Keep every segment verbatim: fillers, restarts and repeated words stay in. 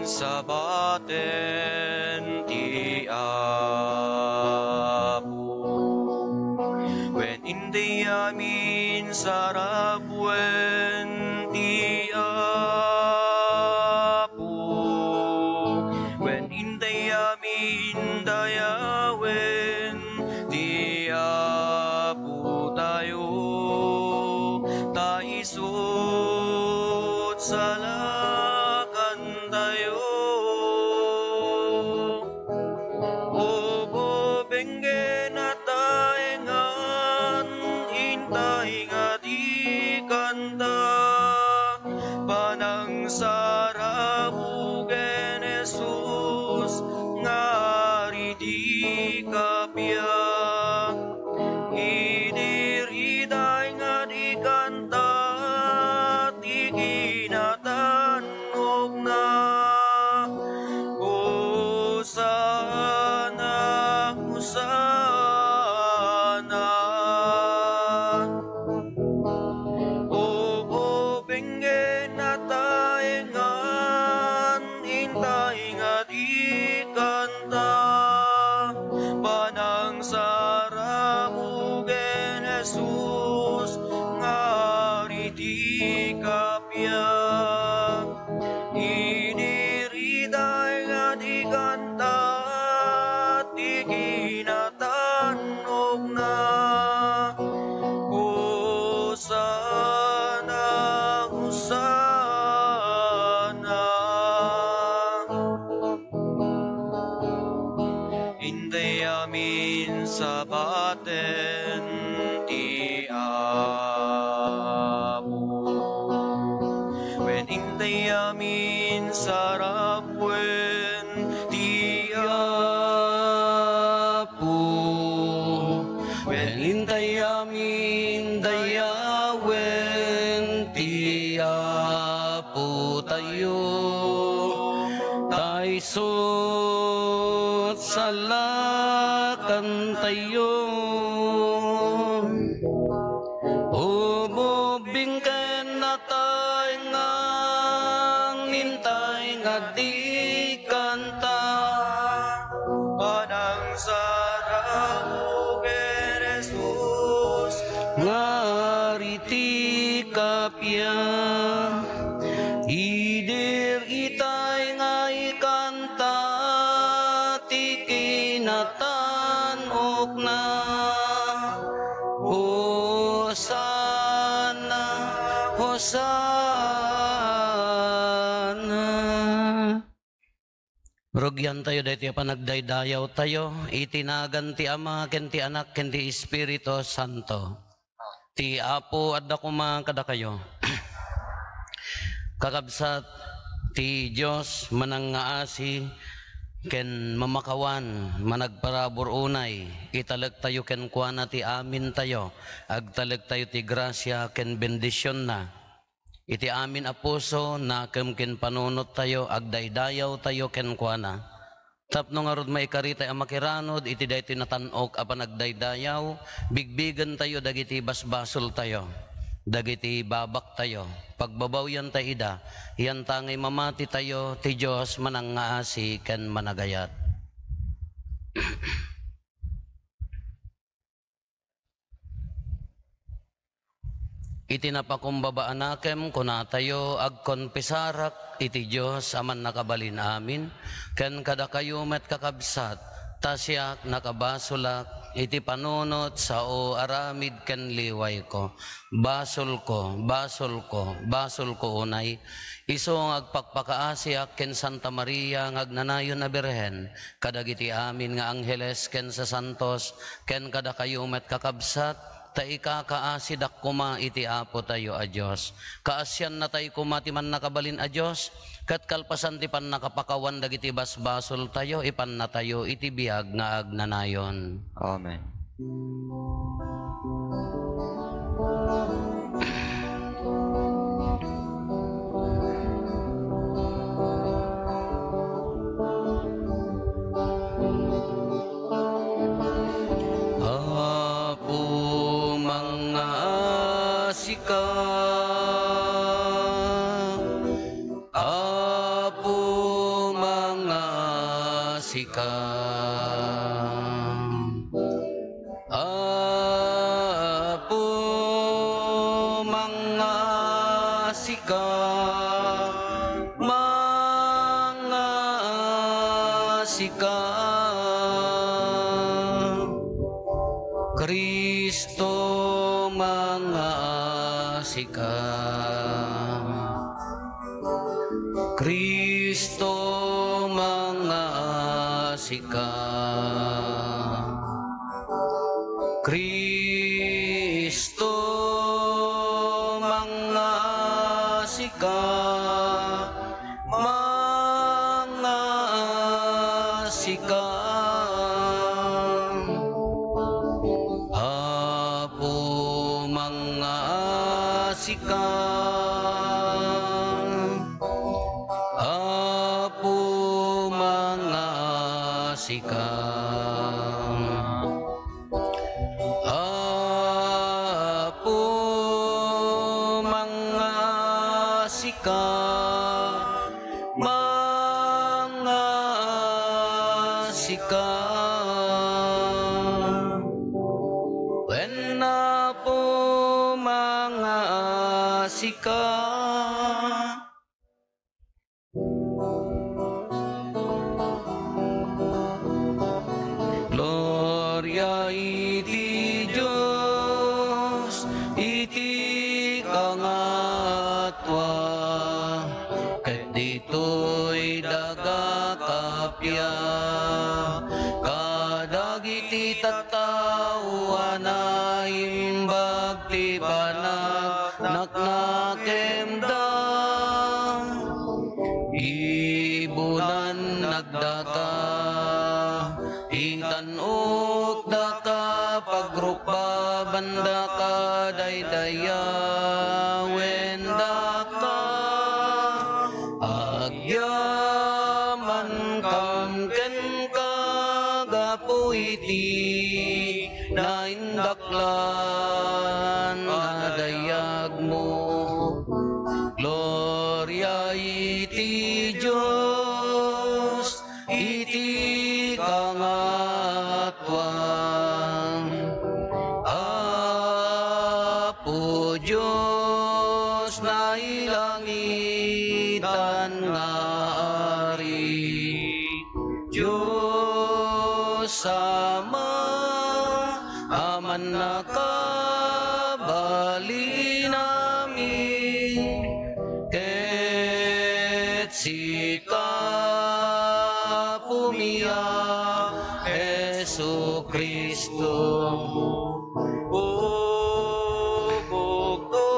Sabaten ti Apo, wen intay amin sarapuen ti Apo, wen intay amin dayawen ti Apotayo, ta isut' salakantayo. Ubobenggen a taengan, intay nga di kanta, panangsarabugen Jesus, nga aridika pia. Idi riday nga di kanta ti kinatannokna. Hosanna, Hosanna. Ubobenggen a taengan, intay nga di kanta, panangsarabugen Jesus, nga aridika pia. Idi riday nga di kanta ti kinatannokna. Hosanna, Hosanna. Intay amin sabaten ti Apo. Wen intay amin sarapuen ti Apo. Wen intay amin dayawen ti Apotayo. Ta isut' salakantayo. Ubobenggen a taengan, intay nga di kanta, panangsarabugen Jesus, nga aridika pia. Idi riday nga ikanta ti kinatannokna. Hosanna, Hosanna. Rugiantayo daytoy a panagdaydayawtayo iti nagan ti Ama, ken ti Anak, ken ti Espiritu Santo. Ti Apo adda koma kadakayo. Kakabsat, ti Dios manangngaasi ken mamakawan, managparabur unay, italektayo kenkuana ti amintayo, agtalektayo ti grasia ken bendisionna. Iti amin a puso, nakem ken panunottayo, agdaydayawtayo kenkuana. Tapno ngarud maikaritay a makiranud iti daytoy natan-ok a panagdaydayaw, bigbigentayo dagiti basbasoltayo, dagiti babaktayo, pagbabawiantay ida, yantangay mamatitayo ti Dios manangngaasi ken managayat. Iti napakumbaba a nakem, kunatayo, agkonfesarak iti Dios a Mannakabalin-amin, ken kadakayo met, kakabsat, ta siak nakabasolak iti panunot sao aramid ken liwayko. Basolko, basolko, basolko unay. Isu nga agpakpakaasiak ken Santa Maria nga agnanayon a Birhen, kadagiti amin nga angheles ken sasantos, ken kadakayo met, kakabsat, ta ikakaasidak koma iti Apotayo a Dios. Kaasiannatay koma ti Mannakabalin a Dios, ket kalpasan ti pannakapakawan dagiti basbasoltayo, ipannatayo iti biag nga agnanayon. Amen. Apo, mangngaasika. Apo, sika. Apo, mangngaasika, mangngaasika. Kristo, mangngaasika. Kristo, mangngaasika. Kristo, mangngaasika, mangngaasika. Apo, mangngaasika. Apo, mangngaasika. Apo, mangngaasika, mangngaasika. Wen, Apo, mangngaasika. Gloria iti Dios iti kangatoan, ket ditoy daga kappia kadagiti tattao a naimbag ti panagnakenda. Ibunannakda ka, itan-okdaka, pagrukbabandaka, daydayawendaka. Agyamankam kenka gapu iti naindaklan a dayagmo. Gloria iti Dios iti kangatoan. Apo Dios, nailangitan nga Ari, Dios Ama, Amannaka, balinami, ket sika, Apomi a Jesu-Cristo, ubokto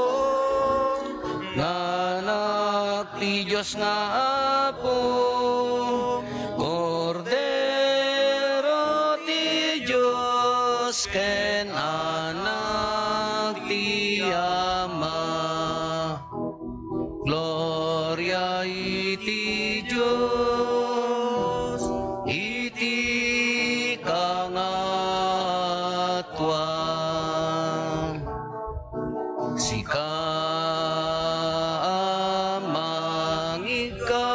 nga Anak ti Dios nga Apo, Kordero ti Dios, ken Anak ti Ama. Gloria iti Dios iti kangatoan. Sika, Ama, ngigka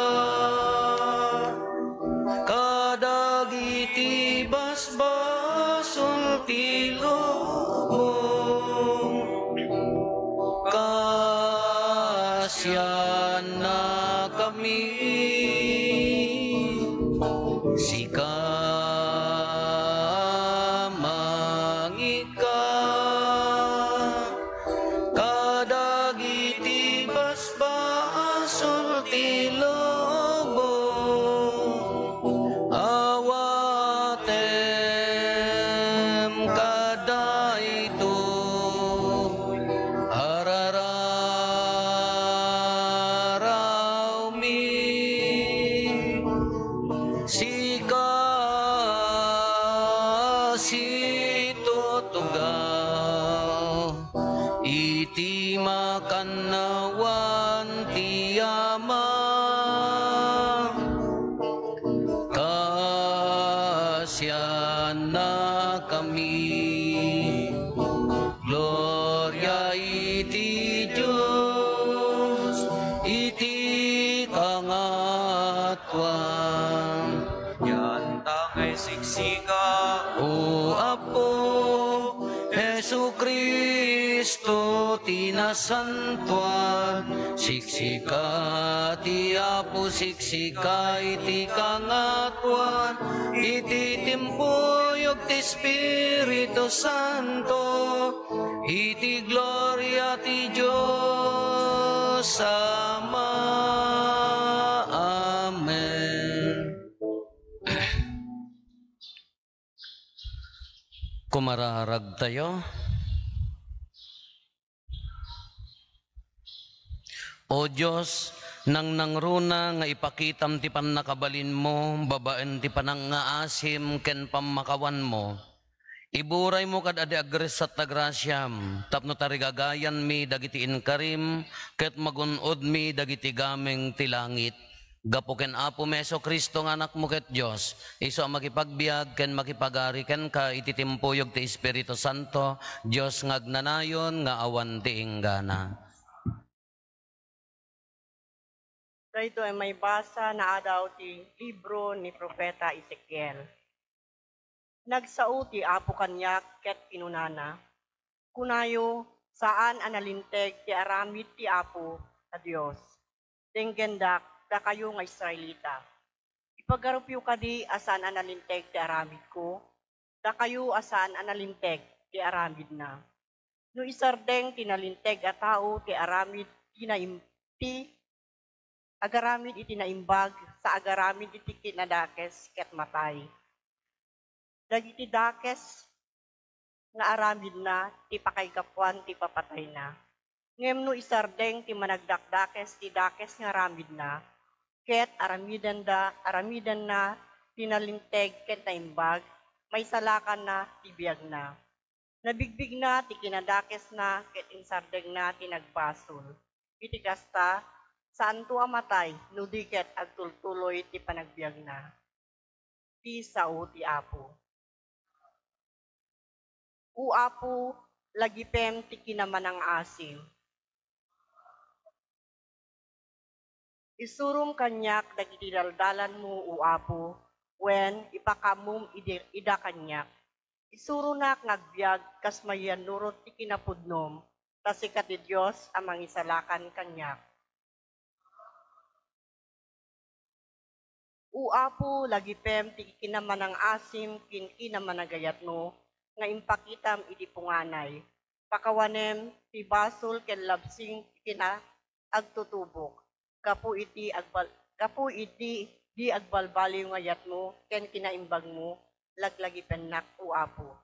kadagiti basbasol ti lubong. Kasiannakami. Sika, Ama, ngigka kadagiti basbasol ti lubong. Awatem kadaytoy a rararawmi. Sika situtugaw iti makannawan ti Ama. Kasiannakami. Gloria iti Dios iti kangatoan. Anta ngay siksika, O Apo Jesu-Cristo ti nasantoan. Siksika ti Apo, siksika iti kangatoan, iti timpuyog ti Espiritu Santo, iti gloria ti Dios Ama. Amen. Kumararagtayo. O Dios, nangnangruna nga ipakitam ti pannakabalinmo babaen ti panangngaasim ken pammakawanmo. Iburaymo kad-adi agressat ta grasiam tapno tarigagayanmi dagiti inkarim ket magun-odmi dagiti gameng ti langit. Gapu ken Apomi Jesu-Cristo nga Anakmo ket Dios, isu a makipagbiag ken makipagari kenka iti timpuyog ti Espiritu Santo, Dios nga agnanayon nga awan ti inggana. Daytoy a maibasa naadaw ti libro ni Profeta Ezekiel. Nagsao ti Apo kaniak ket kinunana, Kunayo, saan a nalinteg ti aramid ti Apo a Dios. Denggendak, dakayo nga Israelita. Ipagarupyo kadi a saan a nalinteg ti aramidko, dakayo a saan a nalinteg ti aramidna. No isardeng ti nalinteg a tao ti aramid ti naim-, ti agaramid iti naimbag sa agaramid iti kinadakes ket matay. Dagiti dakes nga aramidna ti pakaigapuan ti papatayna. Ngem no isardeng ti managdakdakes ti dakes nga aramidna, ket aramidenda, aramidenna ti nalinteg ket naimbag, maisalakanna ti biagna. Nabigbigna ti kinadakesna ket insardengna ti nagbasol. Iti kasta, saanto a matay no di ket agtultuloy ti panagbiagna. Ti sao ti Apo. O Apo, lagipem ti kinamanang-asim. Isurom kaniak dagiti daldalanmo, O Apo, wen ipakaammom idi-, ida kaniak. Isuronak nga agbiag kas mayannurot ti kinapudnom, ta sika ti Dios a mangisalakan kaniak. O Apo, lagipem ti kinamanang-asim ken kinamanagayatmo nga impakitam idi punganay. Pakawanem ti basol ken labsing ti kinaagtutubok. Gapu iti agbal-, gapu iti di agbalbaliw nga yatmo ken kinaimbagmo, laglagipennak, O Apo.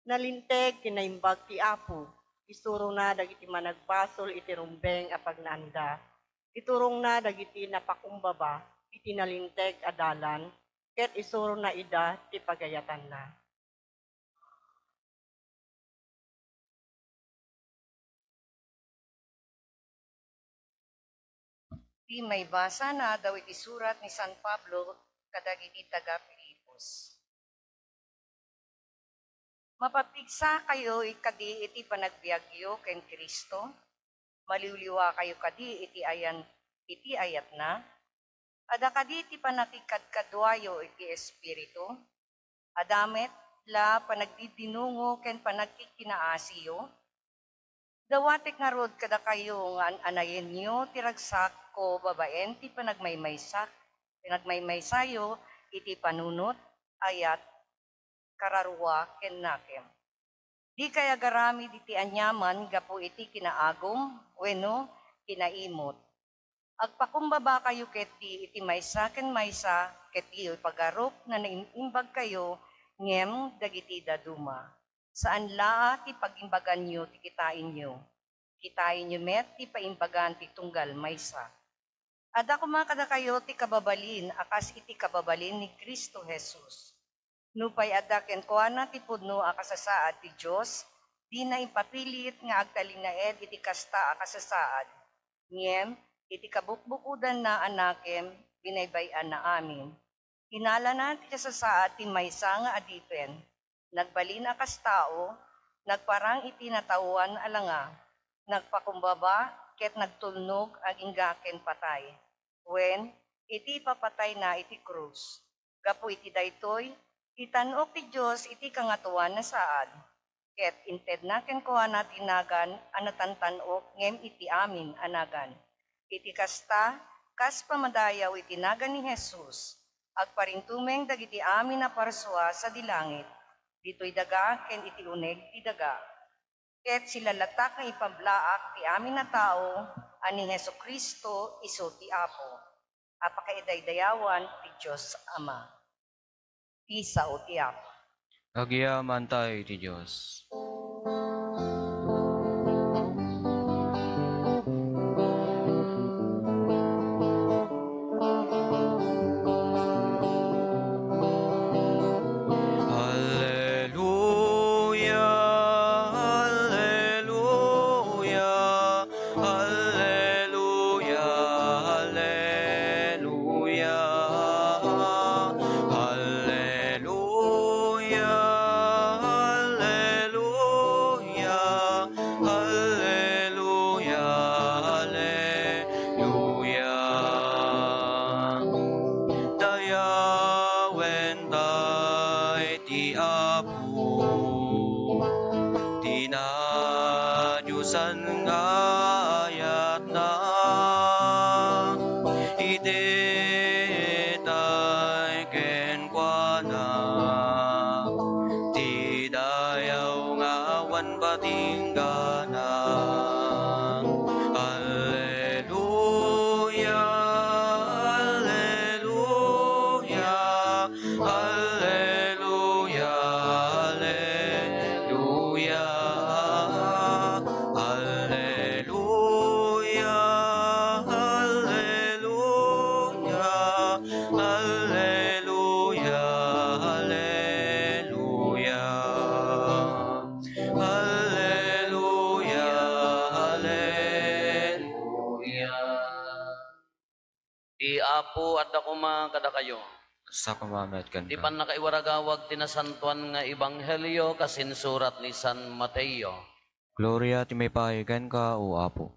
Nalinteg ken naimbag ti Apo, isurona dagiti managbasol iti rumbeng a pagnaanda. Iturongna dagiti napakumbaba iti nalinteg a dalan, ket isurona ida ti pagayatanna. Ti maibasa naadaw iti surat ni San Pablo kadagiti taga-Filipos. Mapapigsakayo kadi iti panagbiagyo ken Cristo? Maliwliwakayo kadi iti ayan-, iti ayatna? Adda kadi ti pannakikadkaduayo iti Espiritu? Adda met la panagdidinungo ken panagkikkinaasiyo? Dawatek ngarud kadakayo nga an-anayenyo ti ragsakko babaen ti panagmaymaysak, panagmaymaysayo iti panunot, ayat, kararua, ken nakem. Dikay agaramid iti aniaman gapu iti kinaagum wenno kinaimut. Agpakumbabakayo ketdi iti maysa ken maysa, ket diyo ipagarup nga naim-imbagkayo, ngem dagiti dadduma. Saan la a ti pagimbaganyo ti kitaenyo. Kitaenyo met ti paimbagan ti tunggal maysa. Adda koma kadakayo ti kababalin a kas iti kababalin ni Cristo Jesus. Nupay adda kenkuana ti pudno a kasasaad ti Dios, dina impapilit nga agtalinaed iti kasta a kasasaad. Ngem iti kabukbukodanna a nakem, binaybay-anna amin. Inalana ti kasasaad ti maysa nga adipen. Nagbalin a kas tao, nagparang iti nataoan a langa, nagpakumbaba ket nagtulnog agingga ken patay. Wen, iti ipapatayna iti krus. Gapu iti daytoy, itan-ok ti Dios iti Kangatoan a Saad, ket intedna kenkuana ti nagan a natantan-ok ngem iti amin a nagan. Iti kasta, kas pamadayaw iti nagan ni Jesus, agparintumeng dagiti amin a parsua sadi langit, ditoy daga ken iti uneg ti daga. Ket silalatak nga ipablaak ti amin a tao a ni Jesu-Cristo isu ti Apo, a pakaidaydayawan ti Dios Ama. Ti sao ti Apo. Agyamankami iti Dios. Alleluia, alleluia, alleluia, alleluia. Alleluia, alleluia, alleluia, alleluia. Dayawenta iti Apo, ti nadiosan nga ayatna. Iti itay kenkuana ti dayaw nga awan patinggana. Alleluia, alleluia, alleluia, alleluia. Alleluia, alleluia, alleluia, alleluia. Alleluia, alleluia. Ti Apo adda koma kadakayo. Kasta koma met kenka. Ti pannakaiwaragawag ti Nasantoan nga Ebanghelio kas insurat ni San Mateo. Gloria ti maipaay kenka, O Apo.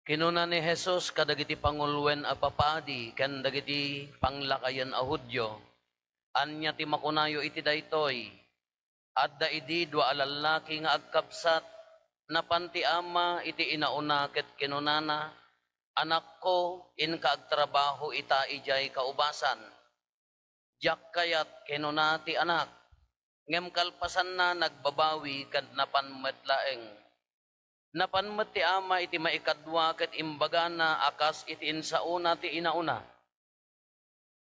Kinuna ni Jesus kadagiti panguloen a papadi ken dagiti panglakayen a Judio, "Ania ti makunayo iti daytoy? Adda idi dua a lallaki nga agkabsat. Napan ti ama iti inauna ket kinunana, 'Anakko, inka agtrabaho ita idiay kaubasan.' 'Diak kayat,' kinuna ti anak. Ngem kalpasanna, nagbabawi ket napan met laeng. Napan met ti ama iti maikadua ket imbagana a kas iti insaona ti inauna.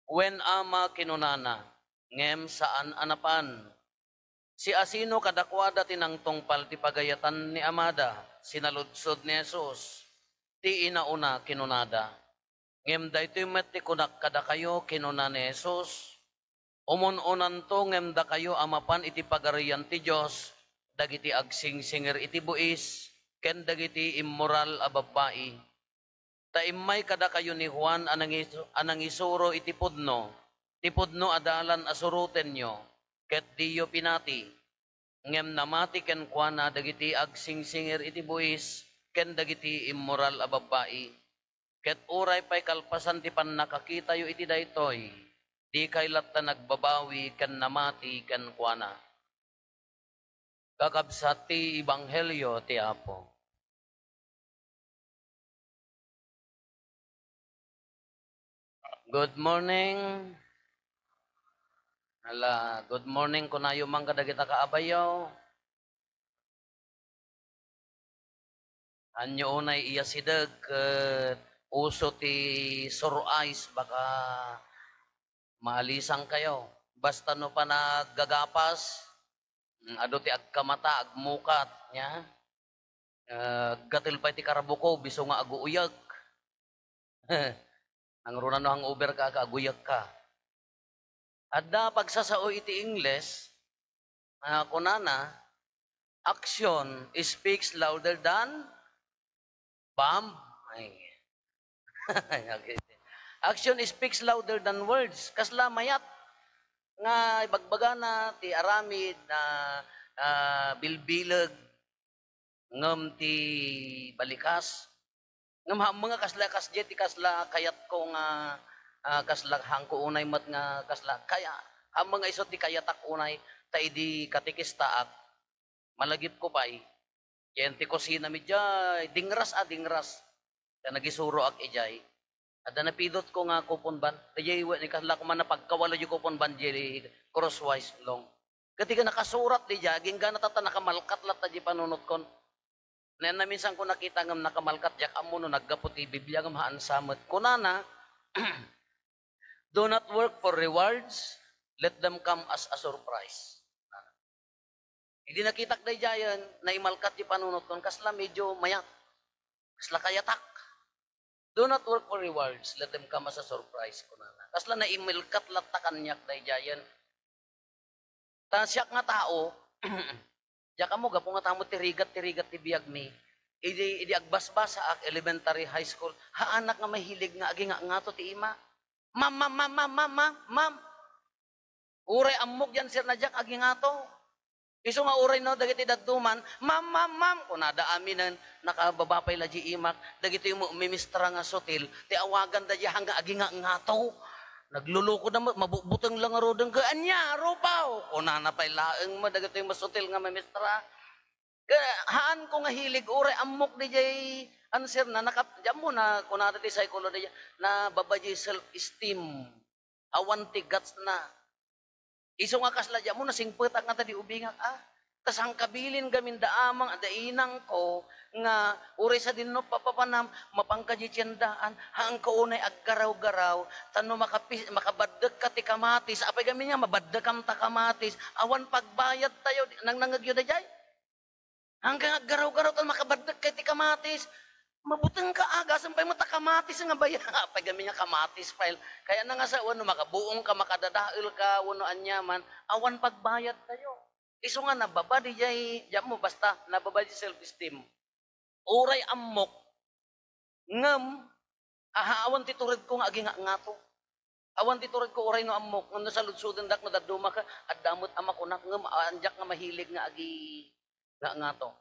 'Wen, ama,' kinunana, ngem saan a napan. Siasino kadakuada ti nangtungpal ti pagayatan ni amada?" Sinaludsod ni Jesus. "Ti inauna," kinunada. "Ngem daytoy met ti kunak kadakayo," kinuna ni Jesus, "umun-unanto ngem dakayo a mapan iti Pagarian ti Dios dagiti agsingsingir iti buis ken dagiti immoral a babbai. Ta immay kadakayo ni Juan a nangisu-, a nangisuro iti pudno, ti pudno a dalan a surotenyo, ket diyo pinati. Ngem namati kenkuana dagiti agsingsingir iti buis ken dagiti immoral a babbai. Ket uray pay kalpasan ti pannakakitayo iti daytoy, dikay latta nagbabawi ken namati kenkuana." Kakabsat ti Ebanghelio ti Apo. Good morning. Ala, good morning kunayo man kadagita kaabayo. Anyo unay iyasideg ket uso ti sur ice, baka maalisangkayo. Basta no panaggagapas, mm, adu ti agkamata, agmukat, nya? Eh, gatel pay ti karabuko, biso nga aguuyag. Nangruna no hangover ka, aga aguyag ka. Adda pagsasao iti Ingles, ah, kunana, "Action speaks louder than bomb." Ay. Okay. "Action speaks louder than words." Kasla mayat. nga ibagbagana ti aramid na, ah, bilbileg ngem ti balikas. Ngem haan nga kasla, kasdiay ti kasla kayatko nga, ah, kasla haanko unay met nga kasla kaya, haan nga isu ti kayatak unay ta idi katekistaak, malagipko pay. Diay ti kusinami diay, dingras a dingras. Ta nagisuroak idiay. Adda napidutko nga coupon bond. Daydiay wen, ni kasla koma napagkawalo diay coupon bond diay crosswise long. Ket diay nakasurat daydiay, agingga tatta nakamalkat latta diay panunotkon. Naminsan ko nakita ngem nakamalkat, diak ammo no naggapu ti Biblia ngem haan sa met. Kunana, "Do not work for rewards, let them come as a surprise." Idi nakitak daydiayen, naimalkat ti panunotkon, kasla medyo mayat. Kasla kayatak. "Do not work for rewards, let them come as a surprise," kunana. Kasla naimalkat latta kaniak daydiayen. Ta siak nga tao, diak ammo gapu nga tamo ti rigat, ti rigat ti biagmi. Idi, idi agbasbasaak, elementary, high school, haanak nga mahilig nga agingangato ti ima. "Ma'am, ma'am, ma'am." Uray ammok diay answerna, diak agingato. Isu nga uray no, dagiti dadduma, "Ma'am, ma'am, ma'am," kunada aminen, nakababa pay la diay imak, dagitoy met mamistra nga sutil, ti awaganda diay haan nga agingangato. Naglulukoda met, "Mabutbuteng la ngaruden ka, ania, rupaw?" kunana pay laeng met dagitoy masutil nga mamistra. Ka-, haanko nga hilig, uray ammok diay answerna, nakap-, diay ammo na, kunada ti psychology, nababa diay self-esteem. Awan ti gutsna. Isu nga kasla diay ammo, nasingpetak nga ta di ubingak, ah. Ta sangkabilin gamin da amang, da inangko, nga uray sadino papapanam, mapanka diay tiendaan, haanka unay aggaraw-garaw, ta no makapi-, makabaddekka ti kamatis, apay gamin nga mabaddekam ta kamatis, awan pagbayadtayo, nangnangegyo daydiay? Haanka aggaraw-garaw ta makabaddekka iti kamatis. Mabutengka, ah, gasem pay met ta kamatis nga bayad. Apay gamin nga kamatis pay. Kayatna nga sa, wenno makabuongka, makadadaelka, wenno aniaman, awan pagbayadtayo. Isu nga nababa diay, diay ammo, basta, nababa diay self-esteem. Uray ammok, ngem, aha, awan ti turedko nga agingangato. Awan ti turedko uray no ammok, ngem no saludsodenda no dadduma ka, adda met a makunak, ngem, ah, diak nga mahilig nga agi-, nga, ngato.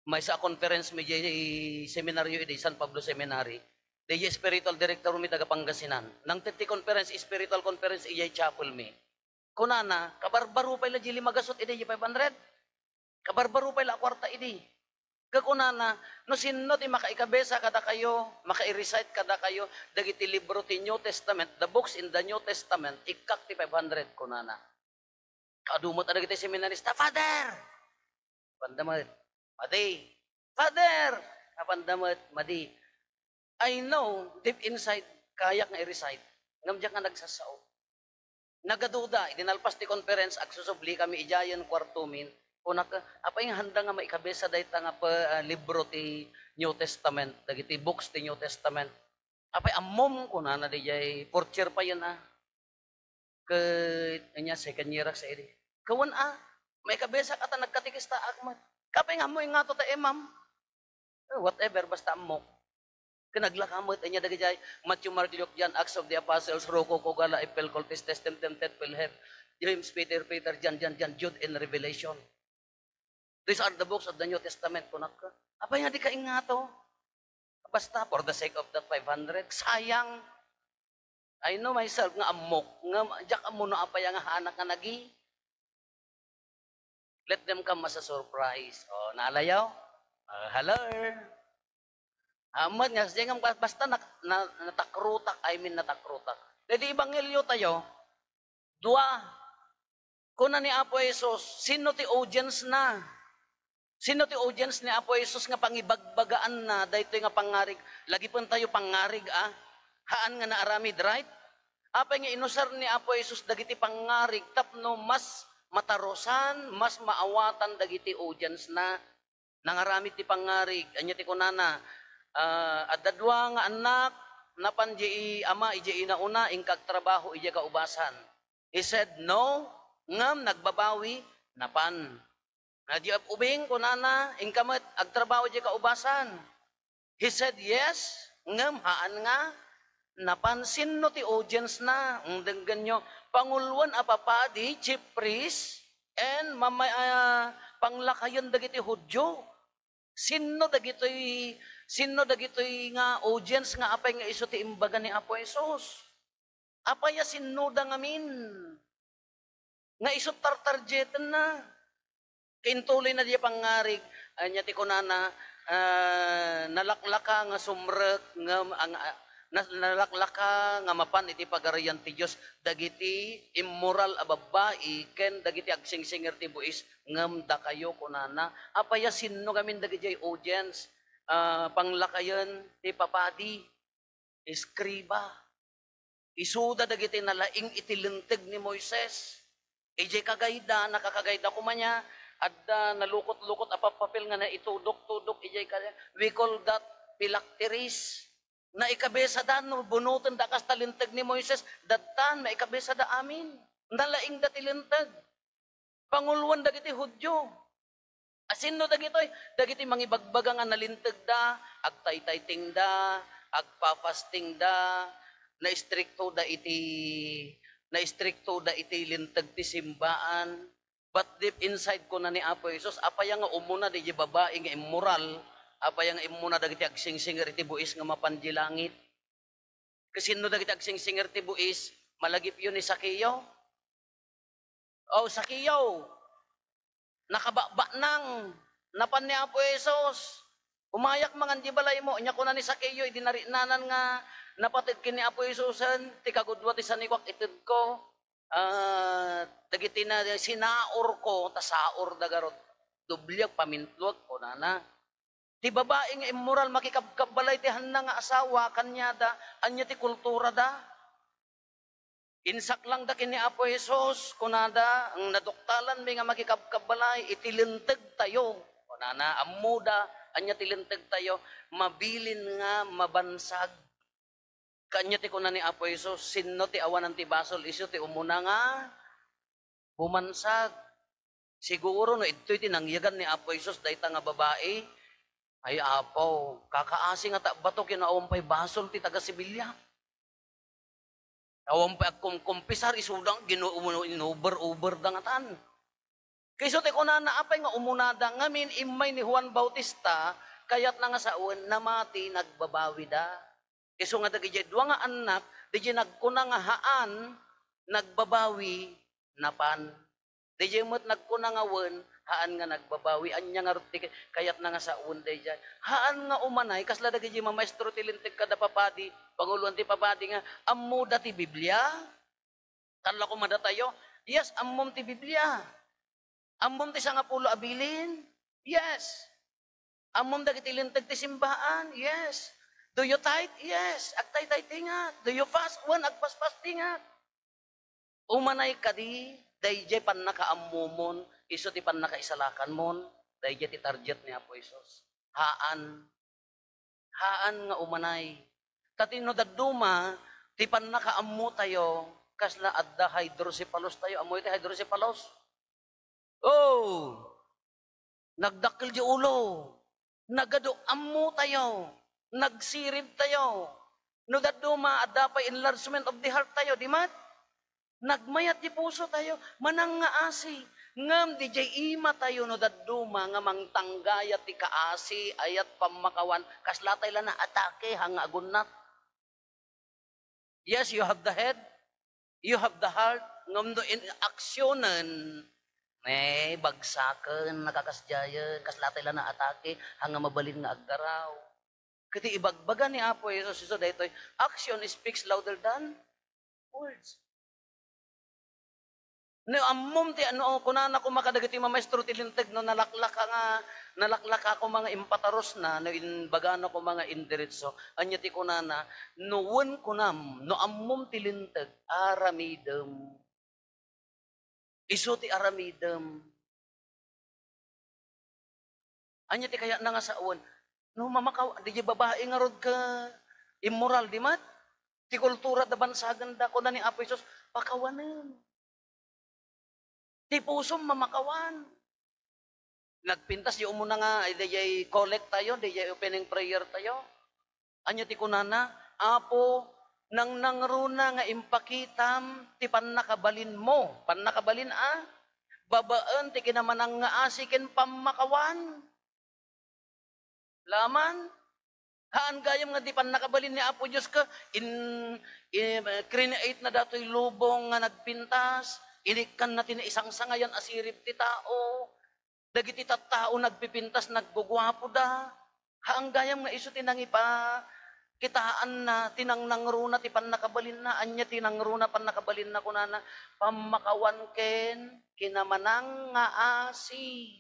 Maysa a conference mi diay seminaryo idi, San Pablo Seminary. Diay spiritual director mi taga Pangasinan. Nangted ti conference, spiritual conference, idiay chapel mi. Kunana, kabarbaro pay la diay lima gasut idi, diay five hundred. Kabarbaro pay la a kuarta idi. Kakunana, "No sinno ti makaikabesa kadakayo, makairesight kadakayo dagiti libro ti New Testament, the books in the New Testament, ikkak ti five hundred," kunana. Kaadu met dagiti seminarista, "Father!" Apanda met, "Madi." "Father!" Apanda met, "Madi." I know, deep inside, kayak nga i-recite. Ngem diak nga nagsasao. Nagaduda, idi nalpas ti conference, agsusubli kami idiayen kuartomin. Kunak, "Apay nga haanda nga maikabesa dayta nga pa, ah, libro ti New Testament, dagiti books ti New Testament? Apay ammom?" kunana, "Diay fourth year payen, ah." Ket, ania, second year ak sa idi. "Kawen, ah, maikabesa ka ta nagkatekista ak met." "Apay nga ammo ingato ta, eh, ma'am?" "Eh, whatever, basta ammok." Ket naglaka met, ania dagiti Matthew, Mark, Luke, John, Acts of the Apostles, Roko, Kogala, Epil, Cultis, Testem, Tempted, Pelher, James, Peter, Peter, John, John, John, Jude, and Revelation. These are the books of the New Testament, kunak. Apay nga dika ingato? Basta for the sake of that five hundred, sayang. I know myself nga ammok, nga diak ammo no apay nga haanak nga nagi. Let them come as a surprise. Oh, naalayo? Ah, hello? Amet nga, sige nga, basta na, na, natakrutak, I mean, natakrutak. Daydi ebanghelyo tayo, dua. Kuna ni Apo Jesus, sino ti audience na? Sino ti audience ni Apo Jesus nga pangibagbagaanna daytoy nga pangngarig? Lagipen tayo pangngarig, ah. Haan nga naaramid, right? Apay nga inusar ni Apo Jesus dagiti pangngarig tapno mas matarusan, mas maawatan dagiti audience na? Nangaramid ti pangngarig, ania ti kunana? Ah, adda dua nga annak, napan diay ama idiay inauna, inka agtrabaho idiay kaubasan. He said, "No," ngem nagbabawi, napan. Nga di ubing, kunana, inka met agtrabaho idiay kaubasan. He said, "Yes," ngem haan nga Napan, sinno ti audience na? Mm, denggenyo, panguloen a papadi, chief priest, and mamay-, ah, panglakayen dagiti Judio. Sinno dagitoy, sinno dagitoy nga audience nga apay nga isu ti imbaga ni Apo Jesus? Apay a sinnoda ngamin? Nga isu tartargetenna. Kaintuloy na diay pangngarig, ania ti kunana, ah, nalaklaka nga sumrek, ngem ang, ah, nas-, nalaklaka nga mapan iti Pagarian ti Dios dagiti immoral a babbai ken dagiti agsingsingir ti buis, ngem dakayo, kunana, apay a sinno ngamin dagidiay audience? Ah, panglakayen ti papadi, eskriba. Isuda dagiti nalaing iti Linteg ni Moises. Idiay kagayda, nakakagayda koma nia, adda nalukot-lukot a pappapel nga naitudok-tudok idiay kagayda. We call that phylacteries. Naikabesada no bunotenda kasta Linteg ni Moises, dadtan, maikabesada amin. Nalaingda ti Linteg. Panguloen dagiti Judio. A, sinno dagitoy? Dagiti mangibagbaga nga nalintegda, agtaytaytingda, agpapastingda, naistriktoda iti, naistriktoda iti linteg ti simbaan. But deep inside, kuna ni Apo Jesus, apay nga umuna diay babai nga immoral, apay nga immuna dagiti agsingsingir iti buis nga mapan di langit. Kasinno dagiti agsingsingir ti buis? Malagipyo ni Sakeo. O, Sakeo, nakabakbaknang, napan ni Apo Jesus. Umayak mangan di balaymo. Ania kuna ni Sakeo, idi nariknanan nga napateg ken ni Apo Jesusen, ti kagudua ti sanikuak itedko. Ah, dagiti na, sinaurko, ta saurda garud. Dobliak, pamintluak, kunana. Ti babai nga immoral, makikabkabbalay ti hanna nga asawa kaniada, ania ti kulturada? Insaklangda ken ni Apo Jesus, kunada, "Ang naduktalanmi nga makikabkabbalay iti lintegtayo." Kunana, ammoda, ania ti lintegtayo? Mabilin nga mabansag. Kaanya ti kuna ni Apo Jesus, "Sinno ti awanan ti basol? Isu ti umuna nga bumansag." Siguro no idtoy ti nangyagan ni Apo Jesus dayta nga babai, "Ay, Apo, kakaasi nga ta bato ken awan pay basol ti taga-Sibilia. Awan pay agkumkumpisar, isuda nga ginu-, inover-over da ngatan." Kayso ti kunana, apay nga umunada ngamin immay ni Juan Bautista, kayatna nga sawen, namati, nagbabawida. Isu nga dagidiay dua nga annak, didiay nagkuna nga haan, nagbabawi, napan. Didiay met nagkuna nga wen, haan nga nagbabawi. Ania ngarud ti kayatna nga sawen daydiay? Haan nga umanay, kasla dagidiay mamaestro ti linteg kada papadi, panguloan ti papadi nga, ammoda ti Biblia? Kasla koma datayo? Yes, ammom ti Biblia. Ammom ti sangapulo a bilin? Yes. Ammom dagiti linteg ti simbaan? Yes. Do you tithe? Yes. Agtaytaytingak. Do you fast? Wen, agpasfastingak. Umanay kadi, daydiay pannakaammomon, isu ti pannakaisalakanmon, daydiay ti target ni Apo Jesus. Haan. Haan nga umanay. Ta ti no dadduma, ti pannakaammotayo, kasla adda hydrocephalus tayo. Ammoyo ti hydrocephalus? Oh! Nagdakkel di ulo. Nagadu-, ammotayo. Nagsirib tayo. No dadduma, adda pay enlargement of the heart tayo, di met? Nagmayat ti puso tayo, manangngaasi. Ngem didiay ima tayo no dadduma nga mangtanggayat ti kaasi, ayat pammakawan, kasla tay la naatake, haan nga agunnat. Yes, you have the head, you have the heart, ngem no in-, aksionen, eh, bagsaken, nakakasdiayen, kasla tay la naatake, haan nga mabalin nga agdaraw. Ket ti ibagbaga ni Apo Jesus isu daytoy, action speaks louder than words. No ammom ti, no kunana koma kadagiti mamaestro ti linteg, no nalaklaka nga, nalaklaka koma nga impatarusna, no imbagana koma nga indiretso, ania ti kunana? No wen kunam, no ammom ti linteg, aramidem. Isu ti aramidem. Ania ti kayatna nga sawen? No mamakaw-, didiay babai ngarud ket immoral, di met? Ti kultura da bansagenda, kuna ni Apo Jesus, pakawanem. Ti pusom mamakawan. Nagpintas diay umuna nga, ay, diay collect tayo, diay opening prayer tayo. Ania ti kunana? Apo, Nangnangruna nga impakitam ti pannakabalinmo. Pannakabalin a? Babaen ti kinamanangngaasi ken pammakawan. Laman, haan gayam nga di pannakabalin ni Apo Dios ket in-, in-, create na datoy lubong nga nagpintas, inikkanna ti naisangsangayan a sirib ti tao. Dagiti tattao nagpipintas, nagguguapoda. Haan gayam nga isu ti nangipa-, kitaanna, ti nangnangruna ti pannakabalinna. Ania ti nangruna pannakabalinna? Kunana, pammakawan ken kinamanangngaasi.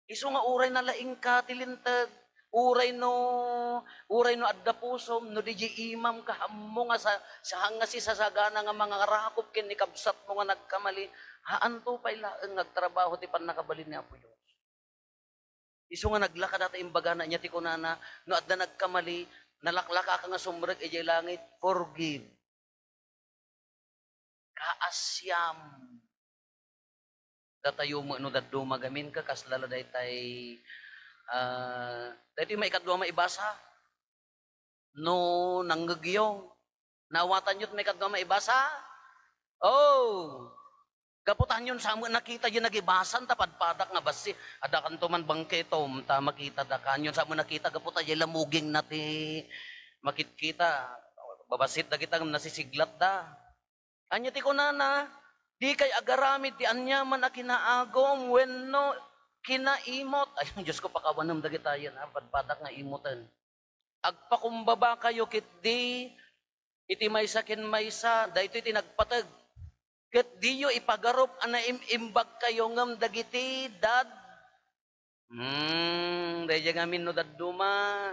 Isu nga uray nalaingka ti linteg, uray no, uray no adda pusom, no di diay imam ket ammo nga sa-, saan nga sisasagana nga mangarakop ken ni kabsatmo nga nagkamali, haanto pay laeng nga agtrabaho ti pannakabalin ni Apo Dios. Isu nga naglaka data imbagana, ania ti kunana, no adda nagkamali, nalaklakaka nga sumrek idiay langit, forgive. Kaasiam. Datayo met no dadduma gamin, kasla la daytay, ah, daytoy maikadua maibasa. No nangngegyo, naawatanyo ti maikadua maibasa? Oh, gapu ta anian sa met nakita diay nagibasan ta padpadak nga bassit. Addakanto man bangketom ta makita dakayon sa met nakita gapu ta diay lamugingna ti makitkita. Babassit dagita ngem nasisiglatda. Ania ti kunana? Dikay agaramid ti aniaman a kinaagum wenno kinaimot. Ay, Diosko, pakawanem dagitayen, a, padpadak nga imoten. Agpakumbabakayo ketdi iti maysa ken maysa, daytoy ti nagpateg. Ket diyo ipagarup a naim-imbagkayo ngem dagiti dad-, hmm, daydiay ngamin no dadduma.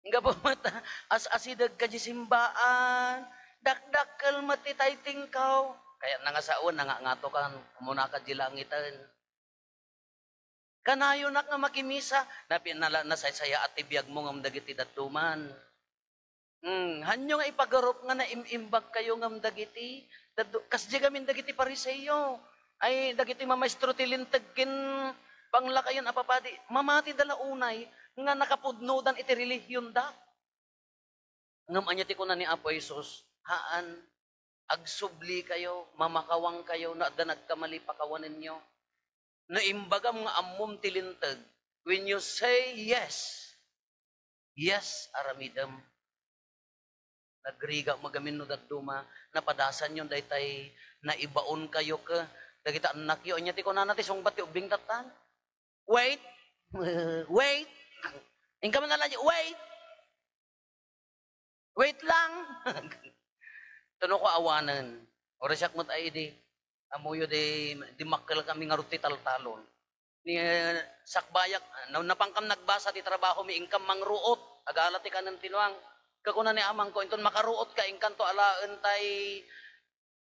Gapu met, as-asidegka diay simbaan, dakdakkel met ti taytingkaw. Kayatna nga sawen, nangangato kan, umuna ka diay langiten. Kanayonak nga makimisa, napi-, nala-, nasaysayaat ti biagmo ngem dagiti dadduman. Hmm, hanyo nga ipagarup nga naim-imbagkayo ngem dagiti daddu-, kasdiay ngamin dagiti Fariseo. Ay, dagiti mamaestro ti linteg ken panglakayen a papadi, mamatida la unay nga nakapudnodan iti relihionda. Ngem ania ti kuna ni Apo Jesus? Haan, agsublikayo, mamakawangkayo, no adda nagkamali, pakawanenyo. No imbagam nga ammom ti linteg, when you say yes, yes, aramidem. Nagrigat met gamin no dadduma, napadasanyon daytay naibaonkayo ket dagiti annakyo. Ania ti kunana ti sungbat ti ubbing tattan? Wait. Wait. Inka man ala, wait. Wait lang. Tuno ko awanen. Oras siak met ay idi. Ammoyo di, dimmakkel kami ngarud ti taltalon. Ni, sakbayak, na, napankam nagbasa ti trabahomi, inkam mangruot. Agala ti kanen ti nuang. Kakuna ni amangko, inton makaruot ka, inkanto alaen tay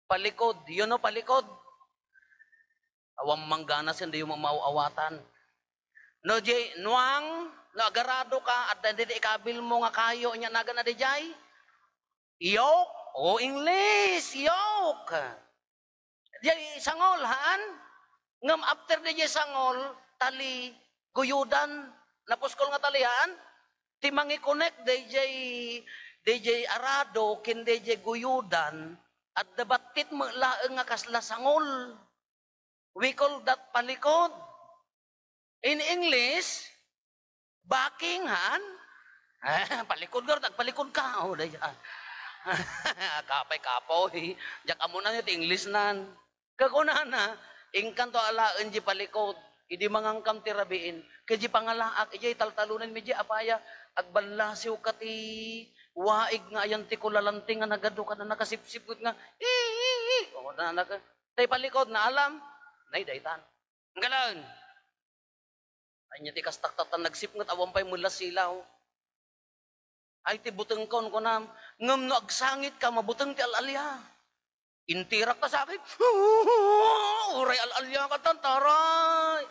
palikod. You know palikod? Awan manggana sen diyo maaw-awatan. No, di, nuang, no agarado ka, adda didi ikabilmo nga kayo, nya nagan na dijay? Yoke? O, English, yoke. Diay sangol, haan? Ngem after diay sangol, tali, guyodan, napuskol nga tali, haan? Ti mangikonek dayjay, dayjay arado ken dayjay guyodan, adda battit met laeng nga kasla sangol. We call that palikod. In English, backing, haan? Eh, palikod ka, agpalikod ka. O, dayjay. Kapay, kapoy. Diak ammonan ti English nan. Kakunana, inkanto alaen di palikod, idi mangankam ti rabiin, ket di pangalaak, idiay taltalonenmi di apaya, agballasiw ka ti waig nga ayan ti kulalanting nga nagadu kada nakasipsiput nga, "Ii!" O, na, naka-, tay palikod, naalam, nay, daytan. Ang galaen. Ania ti kastaktaktan nagsipnget awan pay mellas silaw. Ay, ti butengkon, kunam. Ngem no agsangit ka, mabuteng ti al-alia. Intirak ta sakit. Uray al-alia ka, tantaray.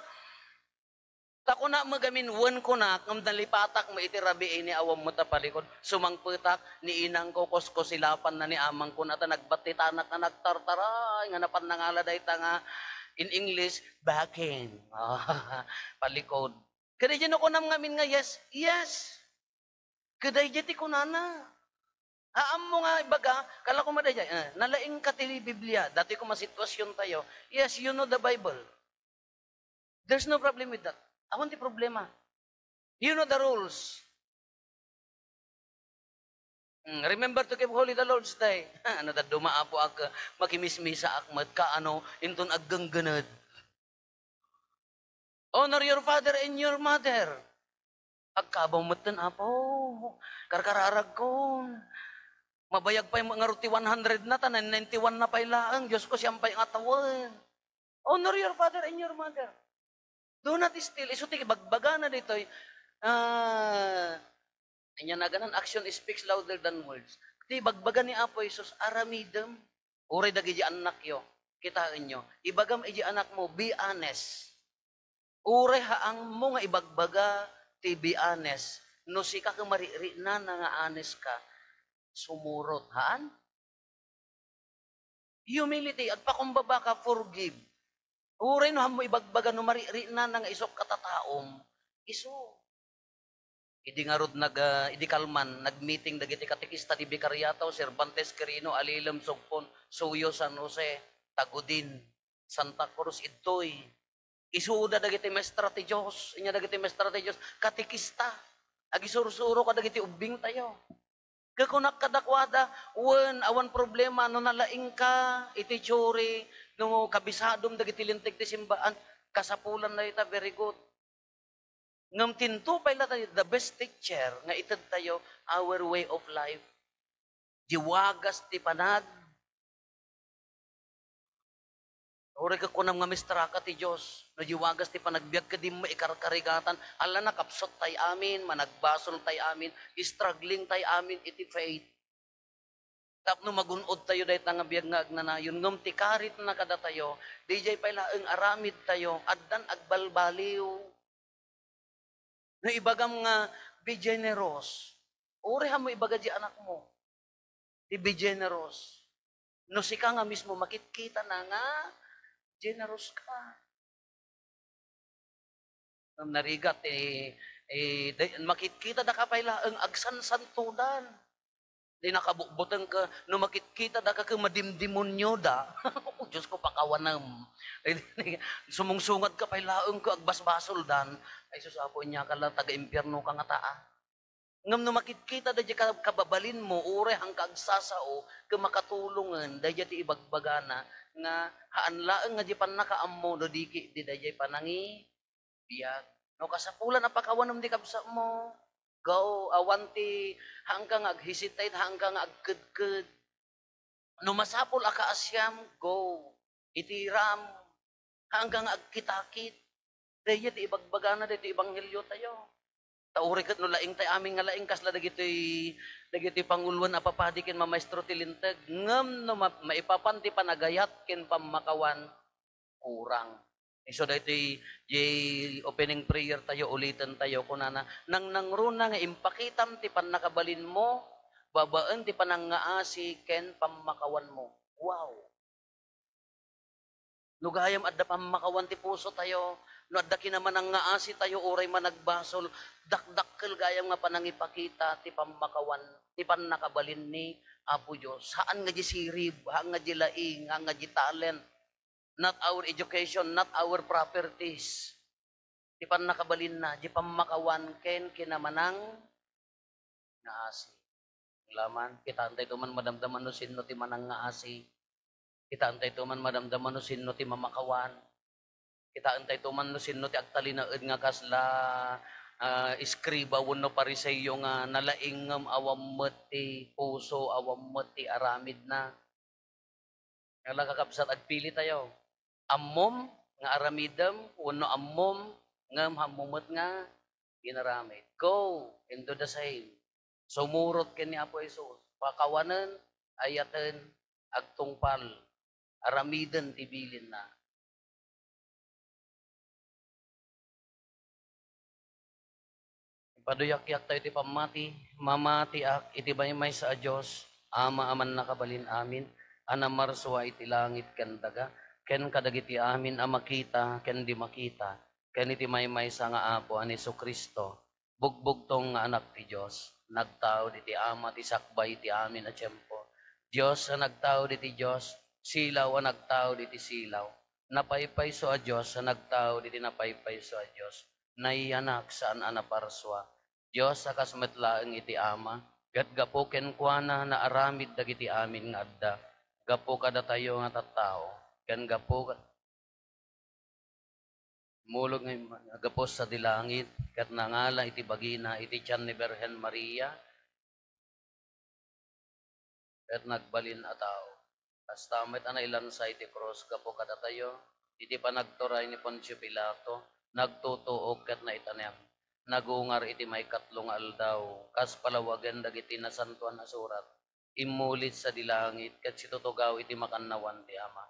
Ta kuna, magamin, wen kunak, ngem nalipatak mo iti rabii ni awan mo ta palikod. Sumangpetak, ni inangko, kuskusilapan na ni amangko, na ta nagbattitanak nga nagtartaray, nga napan nangala dayta nga, in English, backing. Palikod. Kadaydiay no kunam ngamin nga yes, yes. Kadaydiay ti kunana. Aammo nga ibaga, kala ko madayay, eh, nalaing ka ti Biblia, datoy koma sitwasyon tayo. Yes, you know the Bible. There's no problem with that. Awan ti problema. You know the rules. Mm, remember to keep holy the Lord's Day. Ano, dadduma, Apo, ak, makimismisa ak met ka, ano, inton aggenggened. Honor your father and your mother. Agkabaw metten, Apo. Karkararagkon. Mabayag pay ngarud ti one hundred na, ta nine ninety-one na pay laeng. Diyos ko, siam pay nga tawen. Honor your father and your mother. Do not steal. Isu ti ibagbagana ditoy, ah, ania naganan, action speaks louder than words. Ti ibagbaga ni Apo Jesus, aramidem. Uray dagiti annakyo, kitaenyo, ibagam iti anakmo, "Be honest." Uray haanmo nga ibagbaga ti "Be honest," no sika ket maririknana nga honest ka, sumurot. Haan? Humility, agpakumbaba ka, forgive. Uray no haanmo ibagbaga no maririknana nga isuk katataom, isu. Idi ngarud nag-, ah, idi kalman, nag-meeting dagiti katekista ti Vicariato, Cervantes, Quirino, Alilem, Sugpon, Suyo, San Jose, Tagudin, Santa Cruz, idtoy. Isuda dagiti maestra ti Dios, inya dagiti maestra ti Dios, katekista. Agisursuro kadagiti ubbingtayo. Ket kunak kadakuada, wen, awan problema no nalaingka iti theory, no kabisadom dagiti linteg ti simbaan, kasapulan dayta, very good. Ngem ti into pay la tayo, the best teacher nga ited tayo, our way of life. Di wagas ti panag-, Uray ket kunam nga mistraka ti Dios, no di wagas ti panagbiag ket dimmo ikarkarigatan, ala, nakapsut tay amin, managbasol tay amin, struggling tay amin iti faith. Tapno magun-od tayo dayta nga biag nga agnanayon, ngem ti karitna kadatayo, didiay pay laeng aramid tayo, addan agbalbaliw. No ibagam nga, "Be generous," uray haanmo ibaga di anakmo ti "Be generous." No sika nga mismo, makitkita na nga generous ka. Ngem narigat, eh, eh, da-, makitkita da ka pay laeng agsansantodan. Di nakabukbuteng ka, no makitkita da ka ket madimdemonyo da. O Diyos ko, pakawanem. Sumungsungad ka pay laeng ket agbasbasoldan. Ay, sus, Apo, inya ka la, taga-impierno ka ngata, a. Ngem no makitkita daydiay ka-, kababalinmo, uray haanka agsasao, ket makatulongen daydiay ti ibagbagana nga haan laeng nga di pannakaammo no di ket di daydiay panangi-, biag. No kasapulan a pakawanem ti kabsatmo, go. Awan ti haanka nga ag-hesitate, haanka nga agkedked. No masapul a kaasiam, go. Itiram. Haanka nga agkitakit. Daydiay ti ibagbagana daytoy ebanghelio tayo. Ta uray ket no laing tay amin nga laing kasla dagitoy, dagitoy panguloen a papadi ken mamaestro ti linteg, ngem no ma-, maipapan ti panagayat ken pammakawan, kurang. Isu daytoy, jay opening prayer tayo, uliten tayo, kunana, "Nangnangruna nga impakitam ti pannakabalinmo babaen ti panangngaasi ken pammakawanmo." Wow! No gayam adda pammakawan ti puso tayo, no adda kinamanangngaasi tayo uray managbasol, dakdakkel gayam nga panangipakita ti pammakawan, ti pannakabalin ni Apo Dios. Haan nga di sirib, haan nga di laing, haan nga di talent. Not our education, not our properties. Ti pannakabalinna, di pammakawan ken kinamanang-, ngaasi. Laman, kitaentayto man madamdama no sinno ti manangngaasi. Kitaentayto man madamdama no sinno ti mamakawan. Kitaentayto man no sinno ti agtalinaed nga kasla, ah, eskriba wenno Fariseo nga nalaing ngem awan met ti puso, awan met ti aramidna. Ala, kakabsat, agpili tayo. Ammom nga aramidem wenno ammom ngem haanmo met nga inaramid. Go and do the same. Sumurot ken ni Apo Jesus. Pakawanen, ayaten, agtungpal, aramiden ti bilinna. Paduyakyak tayo ti pammati, mamatiak iti maymaysa a Dios, Ama a mannakabalin amin, a namarsua iti langit ken daga, ken kadagiti amin a makita ken di makita, ken iti maymaysa nga Apo a ni Jesu-Cristo, bugbugtong nga Anak ti Dios. Nagtaud iti Ama ti sakbay iti amin a tiempo. Dios a nagtaud iti Dios, silaw a nagtaud iti silaw. Napaypayso a Dios a nagtaud iti napaypayso a Dios. Nayanak saan a naparsua. Dios a kas met laeng iti Ama, ket gapu kenkuana naaramid dagiti amin nga adda. Gapu kadatayo nga tattao, ken gapu Mulod nga immaga, gapu sadi langit, ket nangala iti bagina iti tian ni Birhen Maria, ket nagbalin a tao. Kasta met a nailansa iti krus gapu kadatayo, iti panagturay ni Poncio Pilato, nagtutuok ket naitanem. Nagungar iti maikatlo nga aldaw, kas palawagen dagiti Nasantoan a Surat. Immulit sadi langit ket situtugaw iti makannawan ti Ama.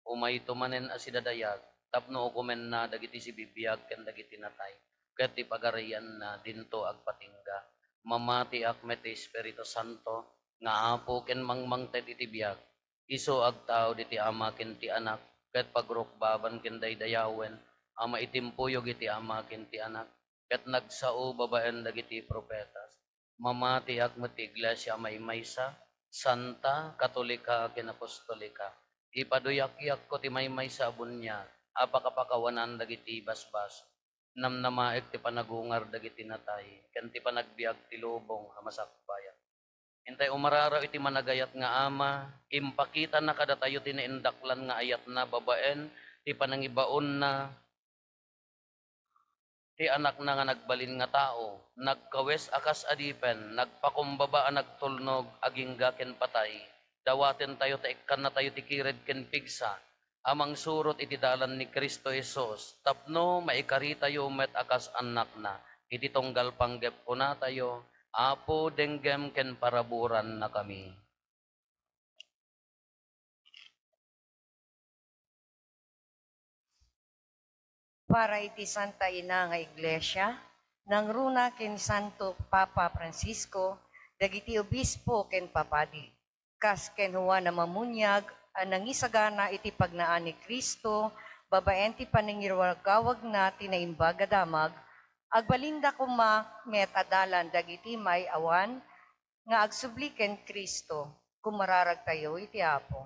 Umayto manen a sidadayag tapno ukomenna dagiti sibibiag ken dagiti natay, ket ti pagarianna dinto agpatingga. Mamatiak met ti Espiritu Santo nga Apo ken mangmangted iti biag. Isu agtaud iti Ama ken ti Anak, ket pagrukbaban ken daydayawen a maitimpuyog iti Ama ken ti Anak, ket nagsao babaen dagiti profetas. Mamatiak met ti Iglesia a maymaysa, santa, katolika, ken apostolika. Ipaduyakyakko ti maymaysa a buniag a pakapakawanan dagiti basbas. Namnamaek ti panagungar dagiti natay, ken ti panagbiag ti lubong a masakbayan. Intay umararaw iti managayat nga Ama, impakitana kadatayo ti naindaklan nga ayatna babaen ti panangibaonna ti Anakna nga nagbalin nga tao, nagkawes a kas adipen, nagpakumbaba a nagtulnog agingga ken patay. Dawatentayo ta ikkannatayo ti kired ken pigsa a mangsurot iti dalan ni Cristo Jesus tapno maikaritayo met a kas annakna. Iti tunggal panggep kunatayo, Apo, denggem ken paraburannakami. Para iti Santa Ina nga Iglesia, nangruna ken Santo Papa Francisco, dagiti obispo ken papadi, kas ken Juan a Mamuniag a nangisagana iti pagnaan ni Cristo babaen ti panangirugawagna ti Naimbag a Damag, agbalinda koma met a dalan dagiti may-awan nga agsubli ken Cristo. Kumararagtayo iti Apo.